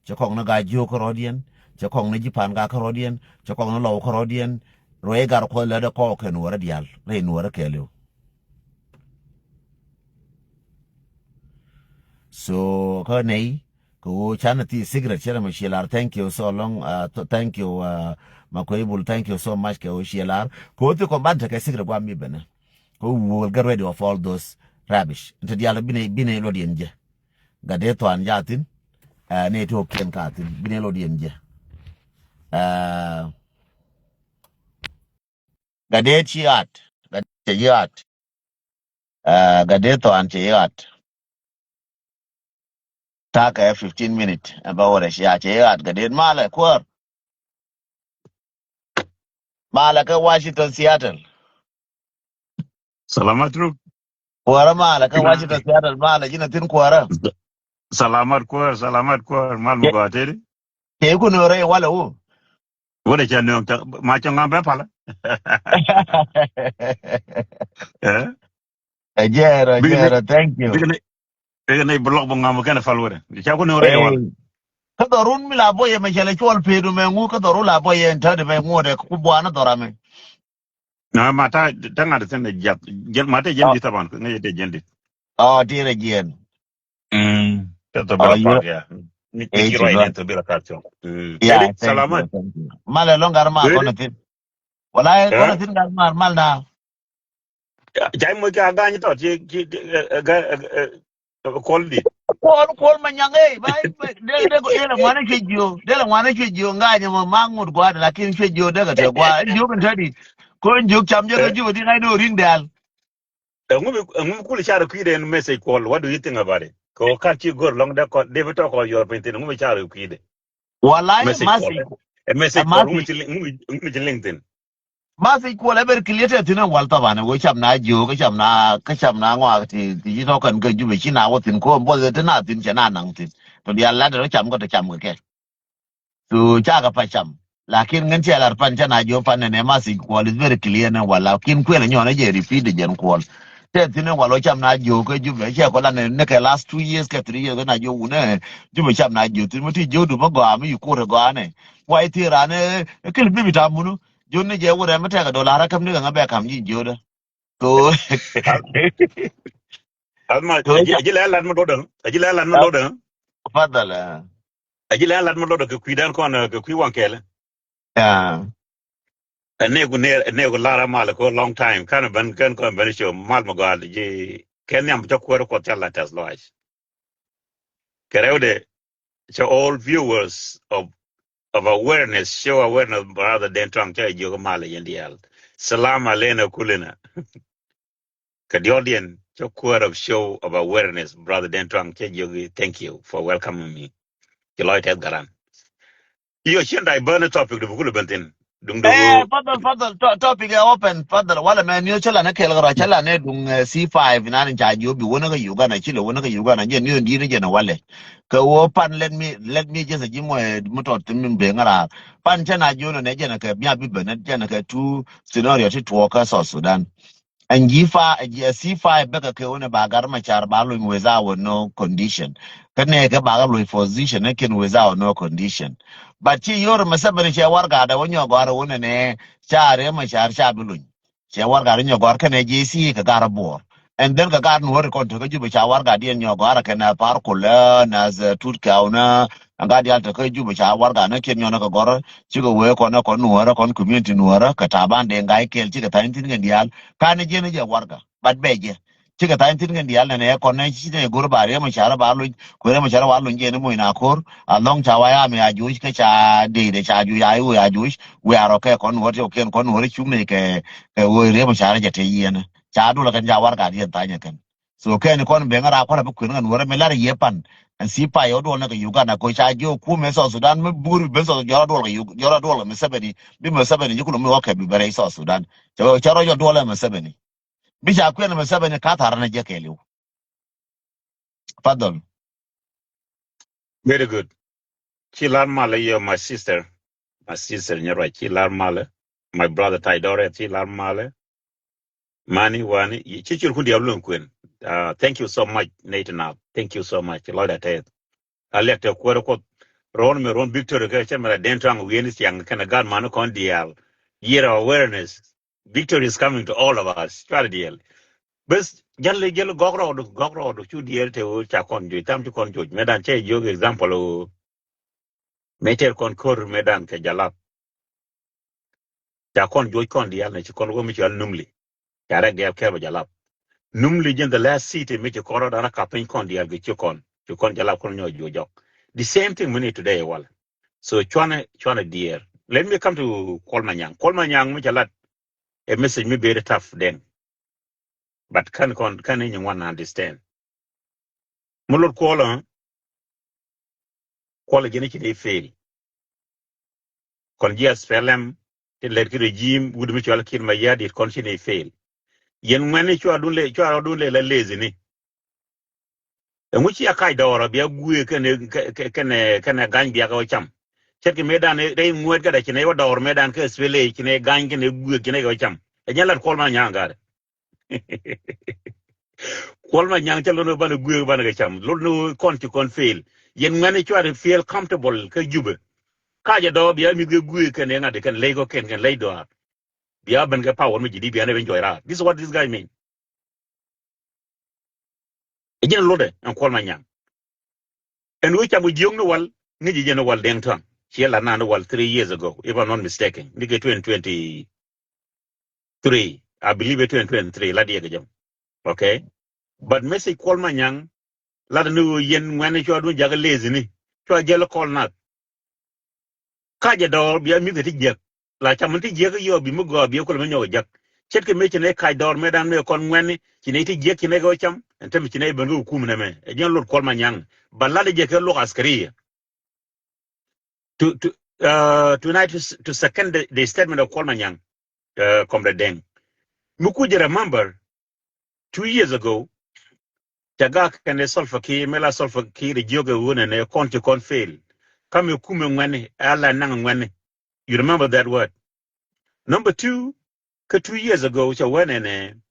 Cɛ kɔŋ ni Gaajiok kärɔ̱diɛn. Cɛ kɔŋ ni ji̱ Pangak kärɔ̱diɛn. Cɛ kɔŋ ni Lɔw kärɔ̱diɛn. Ruɛy gar kuɔth lɛ dee kɔɔk kɛ Nuɔrä diaal rɛy Nuɔrä kɛɛliw. So kä nɛy kɛ ɣöö canɛ thi secret cɛ rɛ mɛ ciɛ lar. Thank you so long. Thank you, Makuei Bul, thank you so much kɛ ɣöö ciɛ lar kɛ ɣöö thi kɔn ban tekɛ secret guam mi benɛ. Kɛ ɣöö we will get rid of all those rubbish. Nte diaal binɛ, binɛ luɔt yɛn jɛ. Gat dee thuan jathin. Nɛ ti ɣöö kiɛn kathin binɛ luɔt yɛn jɛ. Gat dee ci ɣat. Gat dee ci ɣat. Gat dee thuan ci ɣat. Takɛ fifteen minute ɛn bä wä rɛ cia cɛ i̱ ɣa̱t kɛ det malɛ kuäär. Malɛ kɛ Washington, Seattle. Salamat ruk. Kuäärä malɛ kɛ Washington, Seattle malɛ ji̱n a thi̱n kuäärä. Salamat kuäär, salamat kuäär mal mi gɔaa teri. Cɛ i̱ kun rɛy walɛ wu. Wä dee cɛ nööŋ cɛ ma cɛ ŋa̱m bɛ palä. Ɛ jɛɛrä, jɛɛrä, thank you. Bikɛ nɛy bi lɔk bi ŋa̱m kɛn pal wä dee ca kun rɛy walɛ. Kä dhɔrun mi la bɔyɛ mɛ cɛ lɛ cuɔl peedu mɛ ŋu kä dhɔrun la bɔyɛ in tädi mɛ ŋu dee ku buanä dhɔra mɛ. Na ma ta ta ŋa̱t thin jiath. Jɛn ma te jɛn di taban ŋäc te jɛn di. Ɔ ti rɛ jiɛn. Mm. Te to bela pak ya. Ni ti rɔ ni to bela kar chong. Teri salamat. Malɛ lɔŋ gar ma kɔn thin. Wala kɔn thin gar ma mal na. Jai mo ka gany to ti ti ga. Kuɔl di. Kuɔl, kuɔl ma nyaŋ ey ba dee dee dee la ŋuan cuɛ jiö dee la ŋuan cuɛ jiö ŋa nyɛ ma ma ŋut gua̱a̱d lakin cuɛ jiö dee ka tɛ gua̱a̱d jiö kɛ tɛ di. Ko jiö cam jɛ kɛ jiö di ŋa̱c dee ring dɛl. Ɛŋu mi, ɛŋu mi kul car kui̱dɛ ɛn message kuɔl, what do you think about it? Kɛ ɣöö kar ci go̱r lɔŋ dee kɔn dee bi tɔk kɔn yuɔr piny thin, ɛŋu mi car kui̱dɛ? Walai message kuɔl. Ɛ message kuɔl, ɛŋu mi ci liŋ, ɛŋu mi ci liŋ thin? Message kuɔl ɛ ber clear tɛ thin ɛ wal thaban ɛ wee cam na jiök kä cam na, kä cam na ŋɔak ti, ti ci tɔk kɛn kä Jubɛ ci na wä thin ko̱o̱m buɔth ɛ ti na thin cɛ na naŋ thin. Tɔ diaal lat ɛ rɔ cam kä tɔ cam kɛ kɛ. So cakɛ pa cam. Lakin ŋän cɛ lar pan ca na jiök pan nɛnɛ message kuɔl is very clear nɛ wal. Lakin kuël ɛ nyɔn ɛ jɛ repeat ɛ jɛn kuɔl. Tɛ thin ɛ wal ɔ cam na jiök kä Jubɛ cɛ kɔ la nɛ nɛ kɛ last two years kɛ three years na jiök wunɛ Jubɛ cam na jiök thin mi ti jiök du bä gɔaa mi yi kur ɛ gɔaa nɛ. Wai thi ran ɛ kil bibi tam munu. Jiök ni jɛ wurɛ mi tɛkɛ dolar ɛ käm ni kɛ ŋä bɛ kam ji̱ jiök dä. So. Alma, so aji, aji lɛ lat mi dodä. Aji lɛ lat mi dodä. Fadhal. Aji lɛ lat mi dodä kɛ kui̱dan kɔn kɛ kui̱ waŋ kɛlɛ. Ɛ neku ne, neku lar a mal ko long time. Kan ben, kan kɔn ben show mal mi gɔal ji. Kɛ nhiam cɛ kuäär kuɔth ca la tɛth lɔac. Kɛ rɛwdɛ cɛ all viewers of, of awareness, show awareness, brother Den Tuaŋ cɛ jiök mal yɛn diaal. Salam alena kulina. Kɛ diɔl diɛn cɛ kuäär of show of awareness, brother Den Tuaŋ cɛ jiök thank you for welcoming me. Ci lɔc tɛth garan. Iyo cien dac bä ni topic di bi kulɛ ben thin. Duŋ dee. Eh, fadhal, fadhal, to-, topic ɛ open, fadhal, walɛ mɛ niyo cä lan ɛ kɛl kɛ rɔ, cä lan ɛ duŋ, eh, C five, nan ca jiö bi wänä kä Uganda, ci lɛ wänä kä Uganda, jɛ niyo di̱t ni jɛ ni walɛ. Kɛ wä pan, let me, let me just a ji̱ mɔ, eh, mi tɔt mi ben ŋa̱ raar. Pan cä na jiö nɔ nɛ jɛ nɛ kɛ bia bi ben, jɛ nɛ kɛ two scenario ti tuɔɔk kä South Sudan. Ɛn ji̱ fa, ji̱, eh, C five bäkɛ kɛ wänɛ ba Gat Macar ba luny without no condition. Kä nɛ kɛ ba kɛ luny position ɛ kɛn without no condition. But ci Yoweri Museveni cɛ warɛgak dɛ wä nyɔk gɔ̱a̱r wä nɛnɛ ca Riek Machar ca bi luny. Cɛ warɛgak dɛ nyɔk gɔ̱a̱r kɛnɛ J C kɛ Gat Bor. And then kɛ Gat Nuɔ̱ɔ̱ri kɔn te kä Juba ca warɛgak diɛn nyɔk gɔ̱a̱r kɛnɛ Par Kulɛ, nath, eh, Tut Kɛwnä. Ɛn gat diaal te kä Juba ca warɛgak ni kiɛn nyɔnɛ kɛ gɔ̱rä. Cikɛ wee kɔn ɛ kɔn Nuɔ̱ɔ̱rä kɔn community Nuɔ̱ɔ̱rä kɛ Taban Deng Gai kɛl cikɛ tha̱a̱ny thi̱n kɛn diaal. Kanɛ jiɛn jɛ warɛgak. But bɛ jɛ. Cikɛ tha̱a̱ny thi̱n kɛn diaal nɛnɛ kɔn nɛ ci nɛ go̱r ba Riek Machar ba luny, kuɛ Riek Machar ba luny jɛ ni moc na ko̱r. Alɔŋ ca wa ya mi a juuc kä ca dee dee ca juuc a iwuc a juuc. Wiarɔ kɛ kɔn Nuɔ̱ɔ̱r ti kɛn kɔn Nuɔ̱ɔ̱r cuŋ ni kɛ, kɛ wee Riek Machar jɛ te yiɛn. Ca dulɛ kɛn ca warɛgak diɛn tha̱a̱ny kɛn. So kɛn kɔn ben ŋa̱ ra kɔn a bi kuɛn ŋa̱ Nuɔ̱ɔ̱r mi lar yɛ pan. Ɛn C five yɛ wä duɔl nɛ kɛ Uganda kɛ ca jiö kumɛ South Sudan mi bur ben South jɔrɔ duɔl kɛ Ug-, jɔrɔ duɔl kɛ Museveni. Bi Museveni ji̱ kulɛ mi wä kɛ bi bɛrɛ South Sudan. Cɛ, cɛ rɔ jɔ duɔl ɛ Museveni. Bi ca kuɛn mɛ sɛbɛn ka thar ni jɛ kɛɛliw. Fadhol. Very good. Ci lar malɛ yɛ my sister. My sister nyɛ ruac ci lar malɛ. My brother Taidore ci lar malɛ. Mani wani ci cir kun diab luŋ kuen. Uh, thank you so much, Nate Nap. Thank you so much. Lɔcda tɛth. A liak te kuäärä Kuɔth. Ruɔ̱n mi ruɔ̱n victory kä cɛ mɛ la den tɔaŋ wi̱i̱ni thiaŋ kɛnɛ gat mani kɔn diaal. Year of awareness. Victory is coming to all of us. Cuarɛ diɛl. Bes jäl jäl gɔk rɔɔdu, gɔk rɔɔdu cu diɛl te ɣöö ca kɔn joc, tham ci kɔn joc. Mëë dan cɛ jiök example ɣöö mëë tɛr kɔn ko̱r mëë dan kɛ jalap. Ca kɔn joc kɔn diaal nɛ ci kɔn wä mi cɔal Numli. Ca rɛk diaal kɛɛl bɛ jalap. Numli jɛn the last city mi ci kɔn rɔ dan rɔ kap piny kɔn diaal kɛ ci kɔn. Ci kɔn jalap kɔn nyɔk juɔc jɔk. The same thing mi ni today wal. So cuanɛ, cuanɛ diɛɛr. Let me come to Kuɔl Manyaŋ. Kuɔl Manyaŋ mi ca lat. A message mi very tough then. But kan kɔn, kan ni nyin wan understand. Mi lot Kuɔl, Kuɔl jɛn ci ni fail. Kɔn ji̱ S P L M ti lɛt ki regime wut mi cɔal Kiir Mayardit kɔn ci ni fail. Yɛn ŋuɛni cua dun le, cua dun le la lazy ni. Ɛŋu ci a kac dɔɔr a bia guëë kɛnɛ, kɛ-, kɛ-, kɛnɛ, kɛnɛ gany bia kɛ wä cam. Ce̱tkɛ mëë dan rɛy ŋuɛt kä da ci nɛ wä dɔɔr mëë dan kä S P L A ci nɛ gany kɛnɛ guëë ci nɛ kɛ wä cam. Ɛ nyɛ lat Kuɔl Manyaŋ gat. Kuɔl Manyaŋ cä lot ni banɛ guëë banɛ kɛ cam. Lot ni kɔn ci kɔn fail. Yɛn ŋuɛni cua di feel comfortable kä Jubɛ. Kacɛ dɔɔr bia mi̱th kɛ guëë kɛnɛ ŋa̱t kɛn ley kɔ kɛn kɛn ley dɔɔr. Bia ben kɛ power mi ji̱ di bia nɛ ben jɔc raar. This is what this guy mean. Ɛ ji̱n lotdɛ ɛn Kuɔl Manyaŋ. Ɛn ɣöö cam kɛ jiök ni wal, ŋi̱ci jɛn ni wal Deng Tuaŋ. Ciɛ lat naan ni wal three years ago, if I'm not mistaken. Ni kɛ twenty twenty-three, I believe ɛ twenty twenty-three, lat yɛ kɛ jɛ. Okay? But message Kuɔl Manyaŋ, lat ni ɣöö yɛn ŋuɛni cua dun jakä lazy ni. Cua jäl kɔl nath. Kacɛ dɔɔr bia mi̱th kɛ ti jiäk. La cam mi ti jiäk yɔ bi mi gɔaa bia kulɛ mi nyɔk jiäk. Ce̱tkɛ mëë ci nɛ kac dɔɔr mëë dan mëë kɔn ŋuɛni ci nɛ ti jiäk ci nɛ kɛ wä cam. Ɛn te mi ci nɛ ben kɛ hukum nɛ mɛ. Ɛ jiɛn lot Kuɔl Manyaŋ. Ba lat jɛ kɛ lok askariya. To, to, uh, tonight to, s- to second the, the statement of Kuɔl Manyaŋ, uh, Comrade Deng. Mi ku jɛ remember, two years ago, ca gak kɛnɛ Salva Kiir, mɛ la Salva Kiir jiök ɛ ɣöö nɛnɛ kɔn ci kɔn fail. Kä mi kumɛ ŋuɛni, ɛ la naŋ ŋuɛni. You remember that word. Number two, kä two years ago, ca wee nɛnɛ,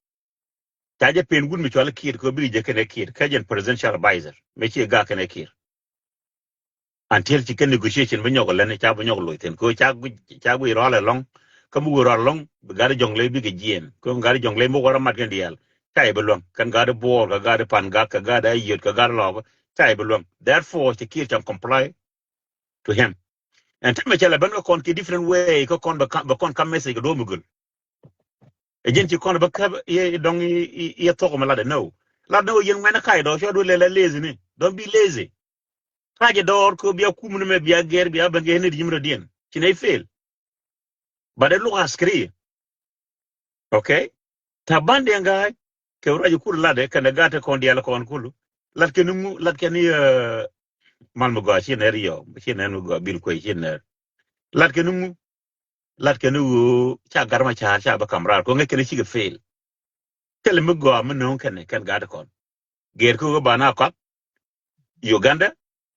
ca jɛ pen wut mi cɔal Kiir kɛ bikɛ jɛ kɛnɛ Kiir, kä jɛn presidential advisor, mɛ ci gak kɛnɛ Kiir. Until ci kɛ negotiation bi nyɔk lɛn ca bi nyɔk loc thin. Kɛ ca gui, ca gui rɔal ɛlɔŋ. Kä mi wur rɔal ɛlɔŋ, bi gat Jɔŋlei bikɛ jiɛn. Kɛ gat Jɔŋlei mi wur amat kɛn diaal. Ca i̱ bi luäŋ. Kɛn gat Buɔɔr, kɛ gat Pangak, kɛ gat Ayod, kɛ gat Lɔɔk. Ca i̱ bi luäŋ. Therefore, ci Kiir can comply to him. Ɛn tämɛ cɛ lɛ ben kä kɔn ki different way, kä kɔn bɛ ka-, bɛ kɔn ka message kɛ duɔ̱ɔ̱p mi göl. Ɛ ji̱n ci kɔn bä käp i̱ dɔ̱ŋ i̱, i̱, i̱ thok mɛ latdɛ no. Latdɛ no yɛn ŋuɛn kac dɔ̱ cua du lɛ la lazy ni. Don't be lazy. Kacɛ dɔɔr kɛ bia kum ni mɛ bia gɛr bia ben kɛ ni di yim rɔ diɛn. Ci nɛ fail. But it look askri. Okay? Taban Deng Gai kɛ ruac kur latdɛ kɛn ɛ gat kɔn dial kɔn kulu. Lat kɛ ni ŋu, lat kɛ ni, eh, mal mi gɔaa ci nɛ riɔ, ci nɛ mi gɔaa bil kuɛ ci nɛ. Lat kɛ ni ŋu. lat kɛn ɣöö ca Gat Macar ca bä kam raar kɛ ŋäc kɛn cikɛ fail. Thilɛ mi gɔaa mi nööŋ kɛn kɛn gaat kɔn. Gɛɛr kä ɣöö ba na kɔak Uganda,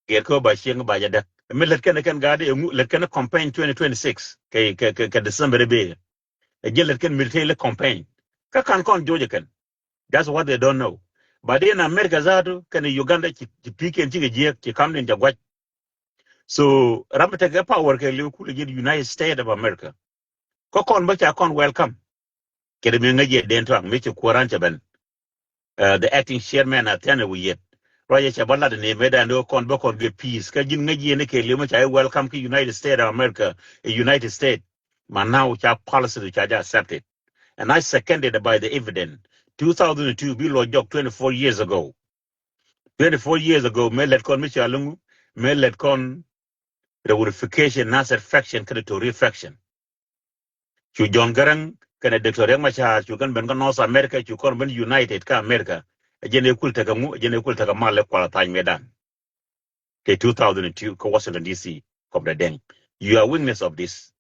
gɛɛr kä ɣöö ba cieŋ ba jɛ däk. Mi lät kɛn kɛn gaat iŋu lät kɛn campaign twenty twenty-six kɛ kɛ kɛ December i̱ bee. Ɛ ji̱ lät kɛn military campaign. Kä kan kɔn joc ɛ kɛn. That's what they don't know. But in America zatu kɛn Uganda ci pi̱i̱kiɛn cikɛ jiɛk ci kamdiɛn jɛ guac. So ram mi tekɛ power kɛ liw kulɛ ji̱ United States of America. Kä kɔn bä ca kɔn welcome. Kɛ di mi ŋäc yɛ den tuaŋ mi ci kuɔran cɛ ben. The acting chairman a thian wi yet. Ruacɛ cɛ bä lat ni mëë dan di kɔn bä kɔn gɛ peace kä ji̱n ŋäc yɛ ni kɛ liw mi ca i̱ welcome kä United States of America. I̱ United States. Ma now ca policy du ca jɛ accepted. And I seconded by the evidence. Two thousand two bi luɔc jɔk twenty-four years ago. Twenty-four years ago mëë lɛt kɔn mi ca luŋ mëë lɛt kɔn reunification Nasser faction kä Tory faction. Cu John Garang kɛnɛ Doctor Riek Machar cu kɛn ben kä North America cu kɔn ben united kä America. Ɛ jɛn ɛ kul tekɛ ŋu ɛ jɛn ɛ kul tekɛ mal ɛ kual thany mëë dan. Kɛ two thousand two kä Washington D C kɔm dɛ dɛŋ. You are witness of this.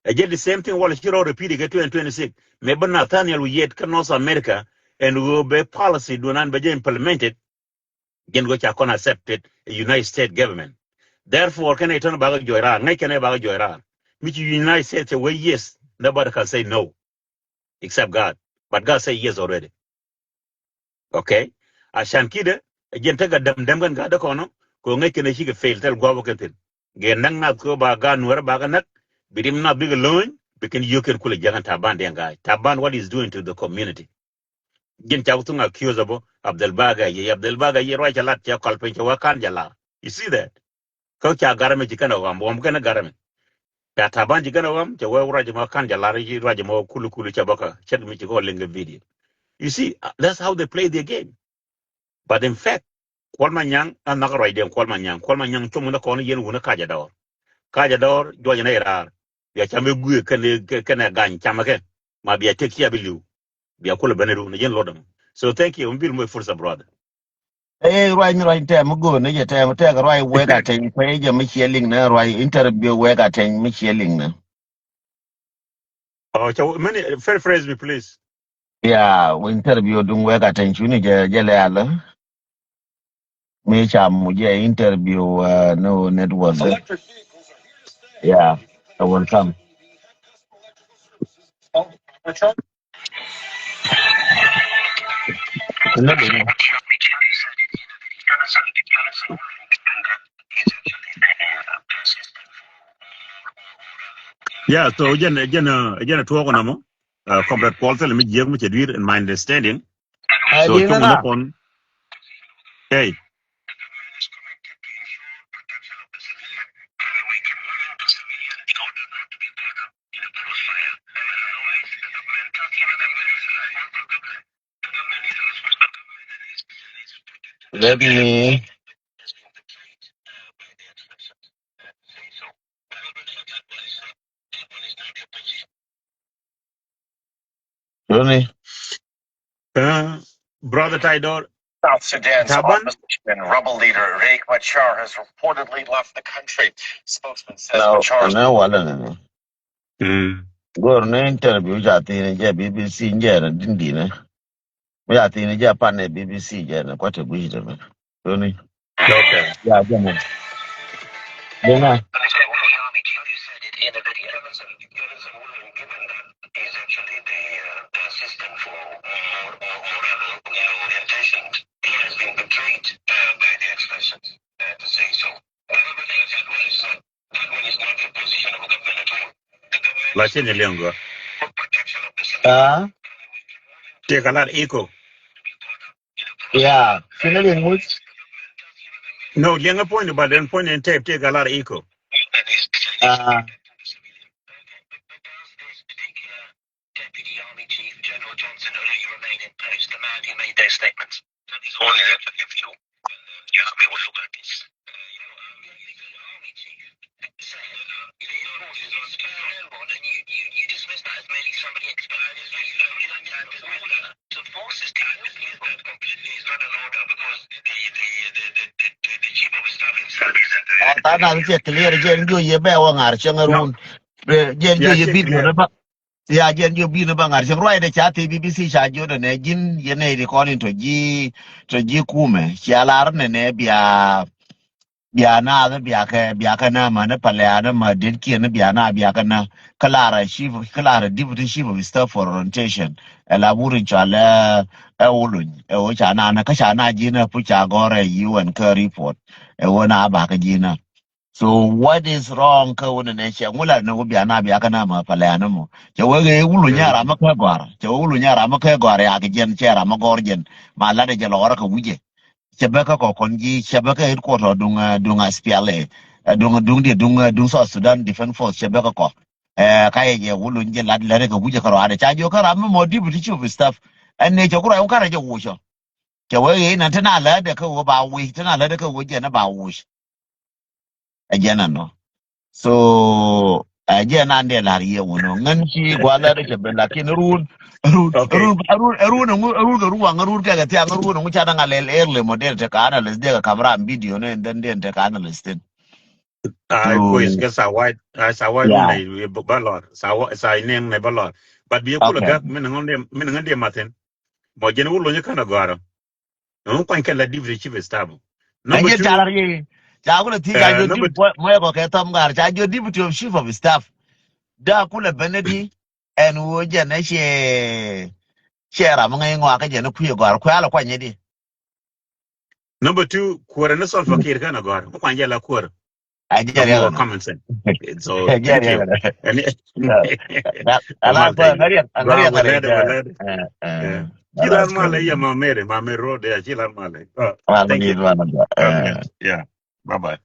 Ɛ jɛ the same thing wal ci rɔ repeat kɛ twenty twenty-six. Mëë bä Nathaniel Oyet kä North America ɛn ɣöö bɛ policy duɔnan bɛ jɛ implemented. Jɛn ɣöö ca kɔn accepted a United States government. Therefore kɛn ɛ tɔn bakɛ jɔy raar ŋäc kɛn ɛ bakɛ jɔy raar. Mi ci United States cɛ wee yes, nobody can say no except God. But God say yes already. Okay. Ashan kidɛ ɛ jɛn tekɛ dɛm dɛm kɛn gaat dä kɔnɔ kɛ ŋäc kɛn ɛ cikɛ fail thil gua̱a̱p kɛn thin. Gɛ näk nath kɛ ba gaat nuɛrɛ ba kɛ näk bi rim nath bikɛ lo̱ny bi kɛn yio̱k kɛn kulɛ jiäkɛn Taban diɛn ga̱a̱c Taban what is doing to the community. Jɛn ca wä thuŋ accuse abo Abdel Baga yɛ Abdel Baga yɛ ruac cɛ lat cɛ kɔl piny cɛ wä kan jɛ lar. You see that? Kä ca garami ci kɛn a ɣam wam kɛn a garami. Ca Taban ci kɛn a ɣam cɛ wee ruac mɔ kan jɛ lar ci ruac mɔ kulu kulu cɛ bäkä cɛk mi ci kɔ liŋ kɛ video. You see, that's how they play their game. But in fact, Kuɔl Manyaŋ a nhak ruac diɛn Kuɔl Manyaŋ Kuɔl Manyaŋ com ni kɔn yɛn wuni kacɛ dɔɔr. Kacɛ dɔɔr juɔc ni raar. Bia cam i̱ guiɛ kɛn kɛn ɛ gany cam kɛ ma bia tek cia bi liu. Bia kulɛ ben i̱ ru ni yɛn luɔt däŋ. So thank you mi bil moc fursa brother. Ey ruac ni ruac tɛm mi go̱o̱n ni jɛ tɛm tɛk ruac wek a teny kuec jɛ mi ciɛ liŋ ni ruac interview wek a teny mi ciɛ liŋ ni. Oh, so many paraphrase me please. Yeah, interview duŋ wek a teny cuni jɛ jɛ lɛ alä. Mi cam mu jɛ interview uh, no network. Yeah, I will come. Yeah, so jɛn jɛn jɛn tuɔk nɔmɔ. Comrade Paul thil mi jiɛk mi cɛ dui̱r in my understanding. So cuŋ ni kɔn. Hey. Let me. Really? Uh, brother Taidor. South Sudan's opposition rebel leader Riek Machar has reportedly left the country. Spokesman says Machar. No, wala na. Gor ne interview ja tini je B B C je na dindine. Mi a thin jɛ pan ɛ B B C jɛ nɛ kuat ɛ guic dɛ mɛ. Tuni. Okay. Ya jɛ mɛ. Dena. Lakin ni liɛŋ gɔaa. Ah. Tëëkɛ lar echo. Yeah. Kini liɛŋ muc. No, liɛŋ a point, but then point in tape tëëkɛ lar echo. Ah. Deputy Army Chief General Johnson Oloo remain in post, the man who made those statements. That is all elected if you. And, uh, yeah, we will look at this. Uh, you know, um, the Army Chief said, uh, you know, you, you, you, and you, you, you dismiss that as merely somebody expressing his views. Only that time doesn't matter. So forces can dismiss that completely is not an order because the, the, the, the, the, the chief of staff himself isn't there. Ɛ, ta na cɛ clear jɛ ni jo ye bɛ wa ŋar cɛ ŋarun. Jɛn jiök yɛ video ni bä. Ya jɛn jiök video ni bä ŋa̱r cieŋ ruacdɛ ca thii B B C ca jiök dɛ nɛ ji̱n yɛ nɛy ti kɔn in tɔ ji̱ tɔ ji̱ kumɛ cia lar nɛ nɛ bia bia naath bia kɛ bia kɛ nä ma ni palian ni ma det kiɛn ni bia naath bia kɛ nä kä lar chief kä lar deputy chief of staff for orientation. Ɛ la bur in cɔal ɛ ɛ wuluny ɛ wä ca naath ni kä ca naath ji̱n ɛ puc ca gɔr ɛ U N kä report ɛ wä naath ba kɛ ji̱n ɛ. So what is wrong kä wun ni cɛ ŋu la ni wä bia naath bia kɛ nä ma palian ni mɔ cɛ wee ɣee wuluny ɛ ram mi kɛ gɔr cɛ wee wuluny ɛ ram mi kɛ gɔr ya kɛ jɛn cɛ ram mi gɔr jɛn ma lat ɛ jɛ lɔr kɛ wi̱cɛ. Cɛ bä kä kɔ kɔn ji̱ cɛ bä kä headquarter duŋ duŋ S P L A duŋ duŋ diɛ duŋ duŋ South Sudan Defense Force cɛ bä kä kɔ. Ɛ ka yɛ jɛ wulun jɛ lat lɛrɛ kɛ wujɛ kä rɔadɛ ca jiɔ kä ram mi mɔ deputy chief of staff. Ɛn ni cɛ ku rɔy wun karɛ jɛ wucɔ. Cɛ wee ɣee nan te na lɛ dɛ kä wee ba wuc te na lɛ dɛ kä wee jɛ ni ba wuc. Ɛ jɛn ɛnɔ. So ɛ jɛn an dee la̱r yie wun ɔ ŋän ci gua̱l lɛ dee cɛ ben lakin run run run run run ŋu run kɛ ruaŋ run kɛ kɛ thiaŋ run ŋu ca daŋ a lɛl early mɔ dee te ka analyst dee kɛ kam ram video ni ɛn dee te ka analyst thin. Ai kuis kɛ sa wa̱i̱ ai sa wa̱i̱ mi nɛ ba lɔr sa wa̱i̱ sa iniɛŋ nɛ ba lɔr. But bi kulɛ gak mi ni ŋän dee mi ni ŋän dee mathin. Mɔ jɛn wulun kän a gɔrɔ. Ɛŋu kuany kɛ la deputy chief of staff. Number two. Ca lar yɛ ca kulɛ thi ca jɔ deputy mɔyɛ kɔ kɛ thɔm gar ca jɔ deputy of chief of staff. Da kulɛ benɛ di ɛn wo jɛn ɛ cɛ cɛ ram ŋäc ŋɔak kä jɛn kuiɛ gɔar kuɛ alɛ kuany di. Number two, kuɔrɛ ni Salva Kiir kɛn a gɔar mi kuany jɛ la kuɔrɛ. Ajɛn riɛk ɛnɔ. Common sense. So thank you. Ala kuɛ ŋäriɛk ŋäriɛk ŋäriɛk. Ci lar malɛ yɛ ma Mary ma Mary road ya ci lar malɛ. Thank you. Yeah. Bye bye.